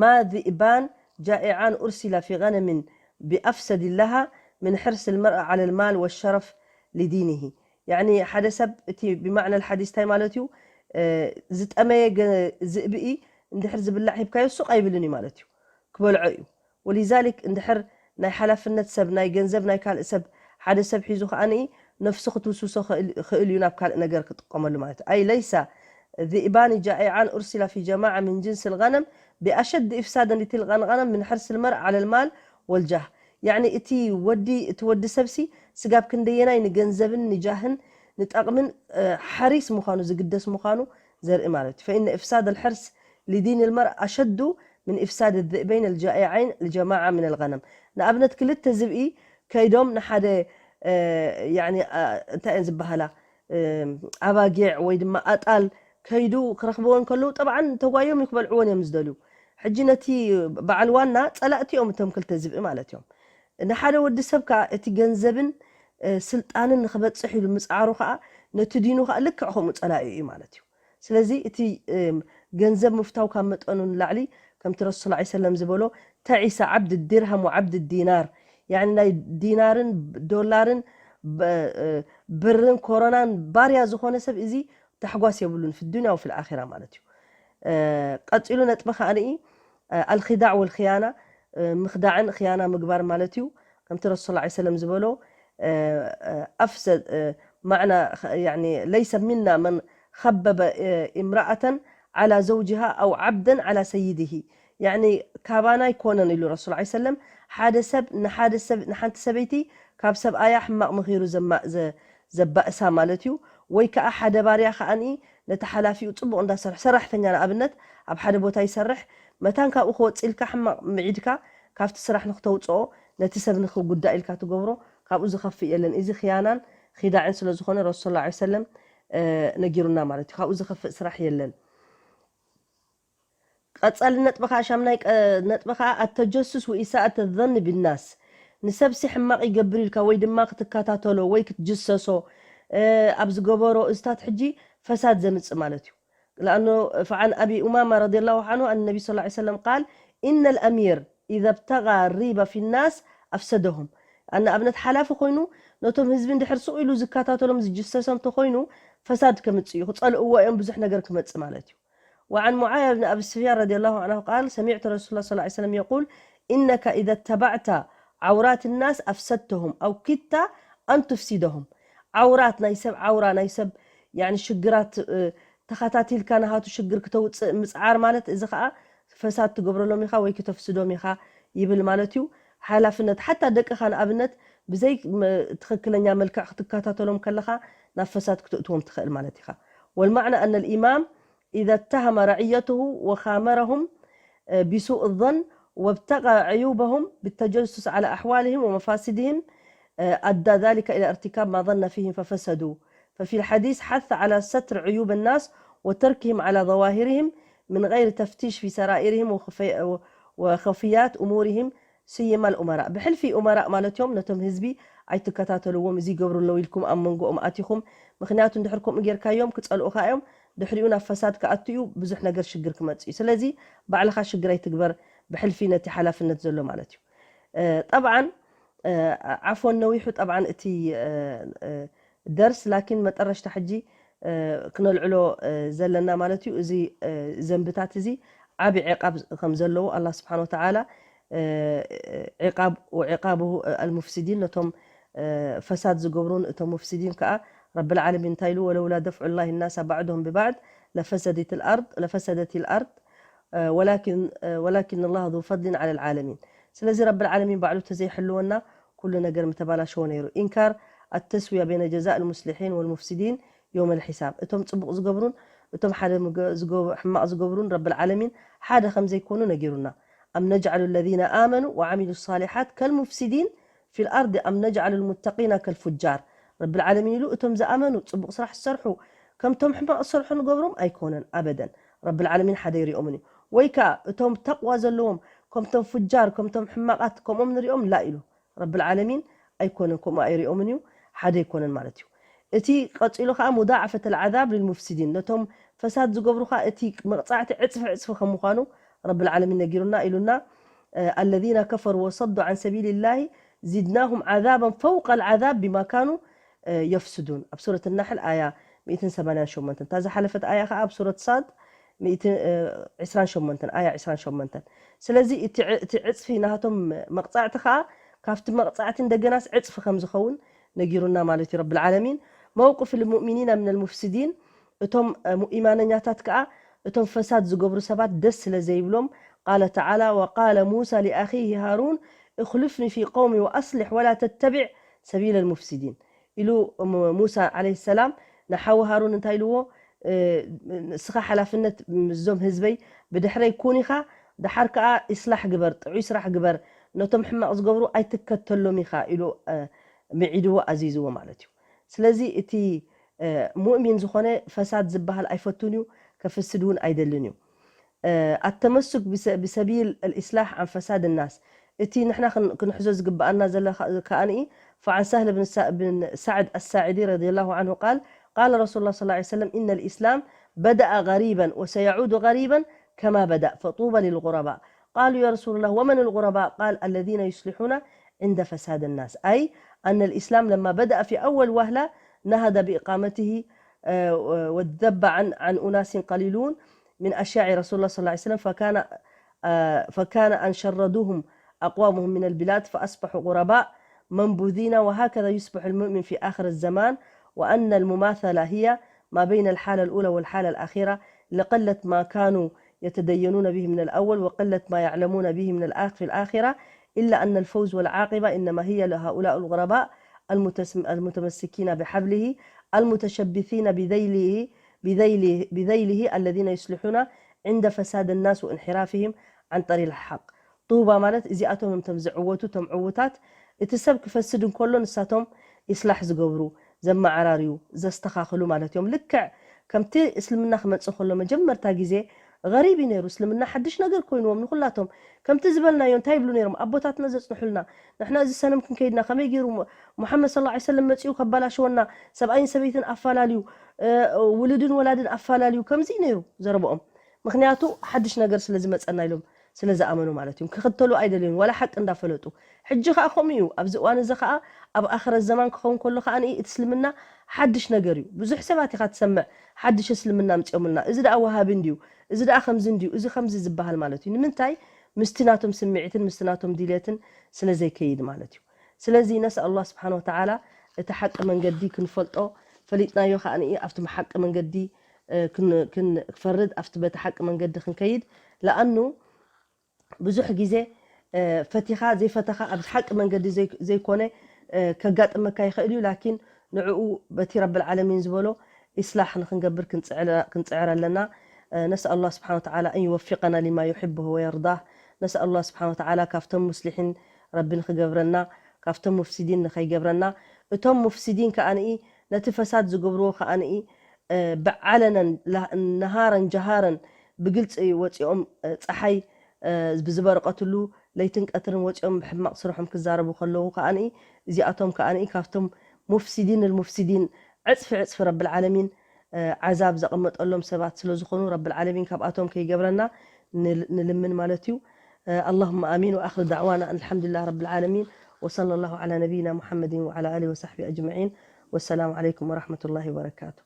ما ذئبان جائعان أرسل في غنم بأفسد لها من حرص المرء على المال والشرف لدينه. يعني ሓደ ሰብ እቲ ብማዕና الحديث እንታይ ማለት እዩ? ዝጠመየ ዝእብኢ እንድሕር ዝብላዕ ሂብካዮ ሱቕ ኣይብልን እዩ ማለት እዩ። ክበልዖ እዩ። ولذلك እንድሕር ናይ ሓላፍነት ሰብ ናይ ገንዘብ ናይ ካልእ ሰብ ሓደ ሰብ ሒዙ ከኣ ነፍሱ ክትውስሶ ክእል እዩ ናብ ካልእ ነገር ክጥቀመሉ ማለት እዩ። أي ليس ذئبان جائعان أرسل في جماعة من جنس الغنم بأشد إفسادا لتلك الغنم من حرص المرء على المال والجاه. يعني እቲ ወዲ እቲ ወዲ ሰብሲ ስጋብ ክንደየናይ ንገንዘብን ንጃህን ንጠቕምን ሓሪስ ምዃኑ ዝግደስ ምዃኑ ዘርኢ ማለት እዩ። فإن إفساد الحرص لدين المرء أشد من إفساد الذئبين الجائعين لجماعة من الغنم. ንኣብነት ክልተ ዝብኢ ከይዶም ንሓደ يعني እንታይ እየን ዝበሃላ ኣባጊዕ ወይ ድማ ኣጣል ከይዱ ክረኽብዎ እንከለዉ ጠብዓን ተጓዮም ክበልዕዎን እዮም ዝደልዩ። ሕጂ ነቲ በዓል ዋና ጸላእቲ እዮም እቶም ክልተ ዝብኢ ማለት እዮም። ንሓደ ወዲ ሰብ ከኣ እቲ ገንዘብን ስልጣንን ንክበጽሕ ኢሉ ምጽዓሩ ከኣ ነቲ ዲኑ ከኣ ልክዕ ከምኡ ጸላኢ እዩ ማለት እዩ። ስለዚ እቲ ገንዘብ ምፍታው ካብ መጠኑ ንላዕሊ ከምቲ ረሱል ሰለላሁ ዐለይሂ ወሰለም ዝበሎ تعس عبد الدرهم وعبد الدينار، يعني ናይ ዲናርን ዶላርን ብርን ኮሮናን ባርያ ዝኾነ ሰብ እዚ ታሕጓስ የብሉን في الدنيا وفي الآخرة ማለት እዩ። ቀጺሉ ነጥቢ ከኣ الخداع والخيانة ምኽዳዕን ኽያና ምግባር ማለት እዩ። ከምቲ ረሱል ሰለላሁ ዐለይሂ ወሰለም ዝበሎ أفسد معنى يعني ليس منا من خبب امرأة على زوجها أو عبدا على سيده. يعني ካባና ኣይኮነን ኢሉ ረሱል ሰለላሁ ዐለይሂ ወሰለም። ሓደ ሰብ ንሓደ ሰብ ንሓንቲ ሰበይቲ ካብ ሰብኣያ ሕማቕ ምኺሩ ዘባእሳ ማለት እዩ። ወይ ከኣ ሓደ ባርያ ከኣ ነቲ ሓላፊኡ ጽቡቕ እንዳሰርሕ ሰራሕተኛ ንኣብነት ኣብ ሓደ ቦታ ይሰርሕ መታን ካብኡ ክወጽእ ኢልካ ሕማቕ ምዒድካ ካብቲ ስራሕ ንክተውጽኦ ነቲ ሰብ ንክጉዳእ ኢልካ ትገብሮ ካብኡ ዝኸፍእ የለን። እዚ ኽያናን ኺዳዕን ስለ ዝኾነ ረሱል ሰለላሁ ዐለይሂ ወሰለም ነጊሩና ማለት እዩ። ካብኡ ዝኸፍእ ስራሕ የለን። ቀጻሊ ነጥቢ ከዓ ሻምናይ ነጥቢ ከዓ التجسس وإساءة الظن بالناس ንሰብሲ ሕማቕ ይገብር ኢልካ ወይ ድማ ክትከታተሎ ወይ ክትጅሰሶ ኣብ ዝገበሮ እዝታት ሕጂ ፈሳድ ዘምጽእ ማለት እዩ። لأنه فعن أبي أمامة رضي الله عنه أن النبي صلى الله عليه وسلم قال إن الأمير إذا ابتغى الريبة في الناس أفسدهم። ንኣብነት ሓላፊ ኮይኑ ነቶም ህዝቢ እንድሕር ስቕ ኢሉ ዝከታተሎም ዝጅሰሶም ተኮይኑ ፈሳድ ከምጽእ እዩ። ክጸልእዎ እዮም ብዙሕ ነገር ክመጽእ ማለት እዩ። وعن معاوية بن أبي سفيان رضي الله عنه قال سمعت رسول الله صلى الله عليه وسلم يقول إنك إذا اتبعت عورات الناس أفسدتهم أو كدت أن تفسدهم። ዓውራት ናይ ሰብ ዓውራ ናይ ሰብ يعني ሽግራት ተኸታቲልካ ናሃቱ ሽግር ክተውፅእ ምፅዓር ማለት እዚ ከዓ ፈሳድ ትገብረሎም ኢኻ ወይ ክተፍስዶም ኢኻ ይብል ማለት እዩ። ሓላፍነት ሓታ ደቅኻ ንኣብነት ብዘይ ትኽክለኛ መልክዕ ክትከታተሎም ከለኻ ናብ ፈሳድ ክትእትዎም ትኽእል ማለት ኢኻ። والمعنى أن الإمام إذا اتهم رعيته وخامرهم بسوء الظن وابتغى عيوبهم بالتجسس على أحوالهم ومفاسدهم أدى ذلك إلى ارتكاب ما ظن فيهم ففسدوا. ففي الحديث حث على ستر عيوب الناس وتركهم على ظواهرهم من غير تفتيش في سرائرهم وخفيات أمورهم سيما الأمراء. ብሕልፊ ኡመራእ ማለት እዮም ነቶም ህዝቢ ኣይትከታተልዎም፣ እዚ ይገብሩ ኣለዉ ኢልኩም ኣብ መንጎኦም ኣቲኹም። ምኽንያቱ እንድሕር ከምኡ ጌርካዮም ክጸልኡኻ እዮም፣ ድሕሪኡ ናብ ፈሳድ ክኣቱ እዩ፣ ብዙሕ ነገር ሽግር ክመጽእ እዩ። ስለዚ ባዕልኻ ሽግር ኣይትግበር፣ ብሕልፊ ነቲ ሓላፍነት ዘሎ ማለት እዩ። ጠብዓን ዓፎን ነዊሑ ጠብዓን እቲ ደርስ ላኪን መጠረሽታ ሕጂ ክነልዕሎ ዘለና ማለት እዩ። እዚ ዘንብታት እዚ ዓቢ ዕቃብ ከም ዘለዎ ኣላ ስብሓን ወተዓላ ዕቃብ ወዕቃብሁ ኣልሙፍሲዲን ነቶም ፈሳድ ዝገብሩን እቶም ሙፍሲዲን ከዓ ረብል ዓለሚን እንታይ ኢሉ ወለውላ ደፍዑ ላሂ ናሳ ባዕድሁም ብባዕድ ለፈሰደት ልኣርድ ለፈሰደት ልኣርድ ወላኪን ወላኪን ላህ ዙ ፈድሊን ዓለ ልዓለሚን። ስለዚ ረብል ዓለሚን ባዕሉ ተዘይሕልወና ኩሉ ነገር ምተባላሸወ ነይሩ። ኢንካር ኣተስውያ በይነ ጀዛእ ልሙስሊሒን ወልሙፍሲዲን የውመል ሒሳብ። እቶም ጽቡቕ ዝገብሩን እቶም ሓደ ሕማቕ ዝገብሩን ረብል ዓለሚን ሓደ ከም ዘይኮኑ ነጊሩና። ኣም ነጅዓሉ ለዚነ ኣመኑ ወዓሚሉ ሳሊሓት ከልሙፍሲዲን ፊል ኣርድ ኣም ነጅዓሉ ልሙተቂና ከልፉጃር። ረብል ዓለሚን ኢሉ እቶም ዝኣመኑ ጽቡቕ ስራሕ ዝሰርሑ ከምቶም ሕማቕ ዝሰርሑ ንገብሮም ኣይኮነን ኣበደን። ረብል ዓለሚን ሓደ ይሪኦምን እዩ። ወይ ከኣ እቶም ተቕዋ ዘለዎም ከምቶም ፍጃር ከምቶም ሕማቓት ከምኦም ንሪኦም ላ ኢሉ። ረብል ዓለሚን ኣይኮነን፣ ከምኡ ኣይሪኦምን እዩ፣ ሓደ ኣይኮነን ማለት እዩ። እቲ ቀጺሉ ከኣ ሙዳዓፈት ኣልዓዛብ ልልሙፍሲዲን፣ ነቶም ፈሳድ ዝገብሩ ከኣ እቲ መቕጻዕቲ ዕጽፊ ዕጽፊ ከም ምዃኑ ረብል ዓለሚን ነጊሩና ኢሉና። ኣለዚነ ከፈሩ ወሰዱ ዓን ሰቢልላሂ ዚድናሁም ዓዛበን ፈውቀ ኣልዓዛብ ቢማ ካኑ የፍስዱን። ኣብ ሱረት ናሕል ኣያ ሚእትን ሰማንያን ሸሞንተን። እታ ዝሓለፈት ኣያ ከኣ ኣብ ሱረት ሳድ ሚእትን፣ እ፣ ዕስራን ሸሞንተን፣ ኣያ ዕስራን ሸሞንተን። ስለዚ እቲ ዕ-፣ እቲ ዕጽፊ ናቶም መቕጻዕቲ ከኣ ካብቲ መቕጻዕቲ እንደገናስ ዕጽፊ ከም ዝኸውን ነጊሩና ማለት እዩ ረብል ዓለሚን። መውቅፍ ልሙእሚኒና ምን ልሙፍሲዲን፣ እቶም፣ እ፣ ሙ-፣ ኢማነኛታት ከኣ እቶም ፈሳድ ዝገብሩ ሰባት ደስ ስለ ዘይብሎም፣ ቃለ ተዓላ፣ ወቃለ ሙሳ ሊኣኺሂ ሃሩን እኽሉፍኒ ፊ ቀውሚ ወኣስሊሕ ወላ ተተቢዕ ሰቢለ ልሙፍሲዲን ኢሉ ሙ-፣ ሙሳ ዓለይሂ ሰላም ንሓው ሃሩን እንታይ ኢልዎ? እ፣ ንስኻ ሓላፍነት ምስዞም ህዝበይ ብድሕረይ ኩን ኢኻ፣ ደሓር ከኣ ኢስላሕ ግበር፣ ጥዑይ ስራሕ ግበር፣ ነቶም ሕማቕ ዝገብሩ ኣይትከተሎም ኢኻ ኢሉ፣ እ፣ ምዒድዎ፣ ኣዚዝዎ ማለት እዩ። ስለዚ እቲ፣ እ፣ ሙእሚን ዝኾነ ፈሳድ ዝበሃል ኣይፈቱን እዩ፣ ከፍስድ እውን ኣይደልን እዩ። እ፣ ኣተመሱክ ብሰ-፣ ብሰቢል ኣልኢስላሕ ዓን ፈሳድ ናስ፣ እቲ ንሕና ክን-፣ ክንሕዞ ዝግብኣና ዘለ ከ-፣ ከኣ ንኢ፣ فعن سهل بن س-، بن سعد الساعدي رضي الله عنه قال: قال رسول الله صلى الله عليه وسلم: إن الإسلام بدأ غريبا وسيعود غريبا كما بدأ، فطوبى للغرباء. قالوا: يا رسول الله، ومن الغرباء؟ قال: الذين يصلحون عند فساد الناس. أي أن الإسلام لما بدأ في أول وهلة نهض بإقامته، آه، وذب عن، عن أناس قليلون من أشياع رسول الله صلى الله عليه وسلم، فكان، آه، فكان أن شردوهم أقوامهم من البلاد فأصبحوا غرباء منبوذين، وهكذا يصبح المؤمن في آخر الزمان، وأن المماثلة هي ما بين الحالة الأولى والحالة الأخيرة، لقلة ما كانوا يتدينون به من الأول، وقلة ما يعلمون به من الآخ-، في الآخرة، إلا أن الفوز والعاقبة إنما هي لهؤلاء الغرباء المتس-، المتمسكين بحبله، المتشبثين بذيله، بذيله، بذيله الذين يصلحون عند فساد الناس وانحرافهم عن طريق الحق. ጡባ ማለት እዚኣቶም እዮም እቶም ዝዕወቱ፣ እቶም ዕዉታት። እቲ ሰብ ክፈስድ እንከሎ ንሳቶም ኢስላሕ ዝገብሩ፣ ዘመዓራርዩ፣ ዘስተኻኽሉ ማለት እዮም። ልክዕ ከምቲ እስልምና ክመጽእ ከሎ መጀመርታ ግዜ ገሪብ እዩ ነይሩ። እስልምና ሓድሽ ነገር ኮይንዎም ንኹላቶም። ከምቲ ዝበልናዮ እንታይ ይብሉ ነይሮም ኣቦታትና ዘጽንሑልና? ንሕና እዚ ሰነም ክንከይድና ከመይ ገይሩ ሙ-፣ ሙሓመድ ሰለላሁ ዐለይሂ ወሰለም መጺኡ ከባላሽወና፣ ሰብኣይን ሰበይትን ኣፋላልዩ፣ እ፣ ውሉድን ወላድን ኣፋላልዩ፣ ከምዚ እዩ ነይሩ ዘረብኦም። ምኽንያቱ ሓድሽ ነገር ስለ ዝመጸና ኢሎም ስለ ዝኣመኑ ማለት እዮም። ክኽተሉ ኣይደልዩን፣ ዋላ ሓቂ እንዳፈለጡ። ሕጂ ኸኣ ከምኡ እዩ። ኣብዚ እዋን እዚ ኸኣ ኣብ ኣኽረት ዘማን ክኸውን ከሎ ኸኣ እቲ እስልምና ሓድሽ ነገር እዩ። ብዙሕ ሰባት ኢኻ ትሰምዕ፣ ሓድሽ እስልምና ኣምጺኦምልና፣ እዚ ደኣ ወሃቢ እንድዩ፣ እዚ ደኣ ከምዚ እንድዩ፣ እዚ ከምዚ ዝበሃል ማለት እዩ። ንምንታይ? ምስቲ ናቶም ስምዒትን ምስቲ ናቶም ድልየትን ስለ ዘይከይድ ማለት እዩ። ስለዚ ነስኣል ኣላህ ስብሓን ወተዓላ እቲ ሓቂ መንገዲ ክንፈልጦ፣ ፈሊጥናዮ ኸኣ ኣብቲ ሓቂ መንገዲ፣ እ፣ ክን-፣ ክን-፣ ክፈርድ፣ ኣብቲ በቲ ሓቂ መንገዲ ክንከይድ። ለኣኑ ብዙሕ ግዜ፣ እ፣ ፈቲኻ ዘይፈተኻ ኣብ ሓቂ መንገዲ ዘይ-፣ ዘይኮነ፣ እ፣ ከጋጥመካ ይኽእል እዩ። ላኪን ንዕኡ በቲ ረብል ዓለሚን ዝበሎ ኢስላሕ ንክንገብር ክንጽዕረ-፣ ክንጽዕር ኣለና። እ፣ ነስኣል ኣላህ ስብሓን ወተዓላ ኣን ዩወፊቀና ሊማ ዩሕብሁ ወየርዳህ። ነስኣል ኣላህ ስብሓን ወተዓላ ካብቶም ሙስሊሒን ረቢ ንክገብረና፣ ካብቶም ሙፍሲዲን ንኸይገብረና። እቶም ሙፍሲዲን ከኣ ንኢ ነቲ ፈሳድ ዝገብርዎ ከኣ ንኢ፣ እ፣ ብዓለነን ላ-፣ ነሃረን ጀሃረን ብግልጺ ወጺኦም፣ እ፣ ጸሓይ፣ እ፣ ብዝበረቐትሉ ለይትን ቀትርን ወጺኦም ብሕማቕ ስርሖም ክዛረቡ ከለዉ ከኣ ንኢ፣ እዚኣቶም ከኣ ንኢ ካብቶም ሙፍሲዲን ልሙፍሲዲን ዕጽፊ ዕጽፊ ረብል ዓለሚን፣ እ፣ ዓዛብ ዘቐመጠሎም ሰባት ስለ ዝኾኑ ረብል ዓለሚን ካብኣቶም ከይገብረና ንል-፣ ንልምን ማለት እዩ። እ፣ ኣላሁመ ኣሚን። ወኣኽሪ ዳዕዋና ኣን ኣልሓምዱሊላህ ረብል ዓለሚን። ወሰለ ላሁ ዓላ ነቢይና ሙሓመድን ወዓላ ኣሊሂ ወሳሕቢ ኣጅመዒን። ወሰላሙ ዓለይኩም ወረሕመቱላሂ ወበረካቱ።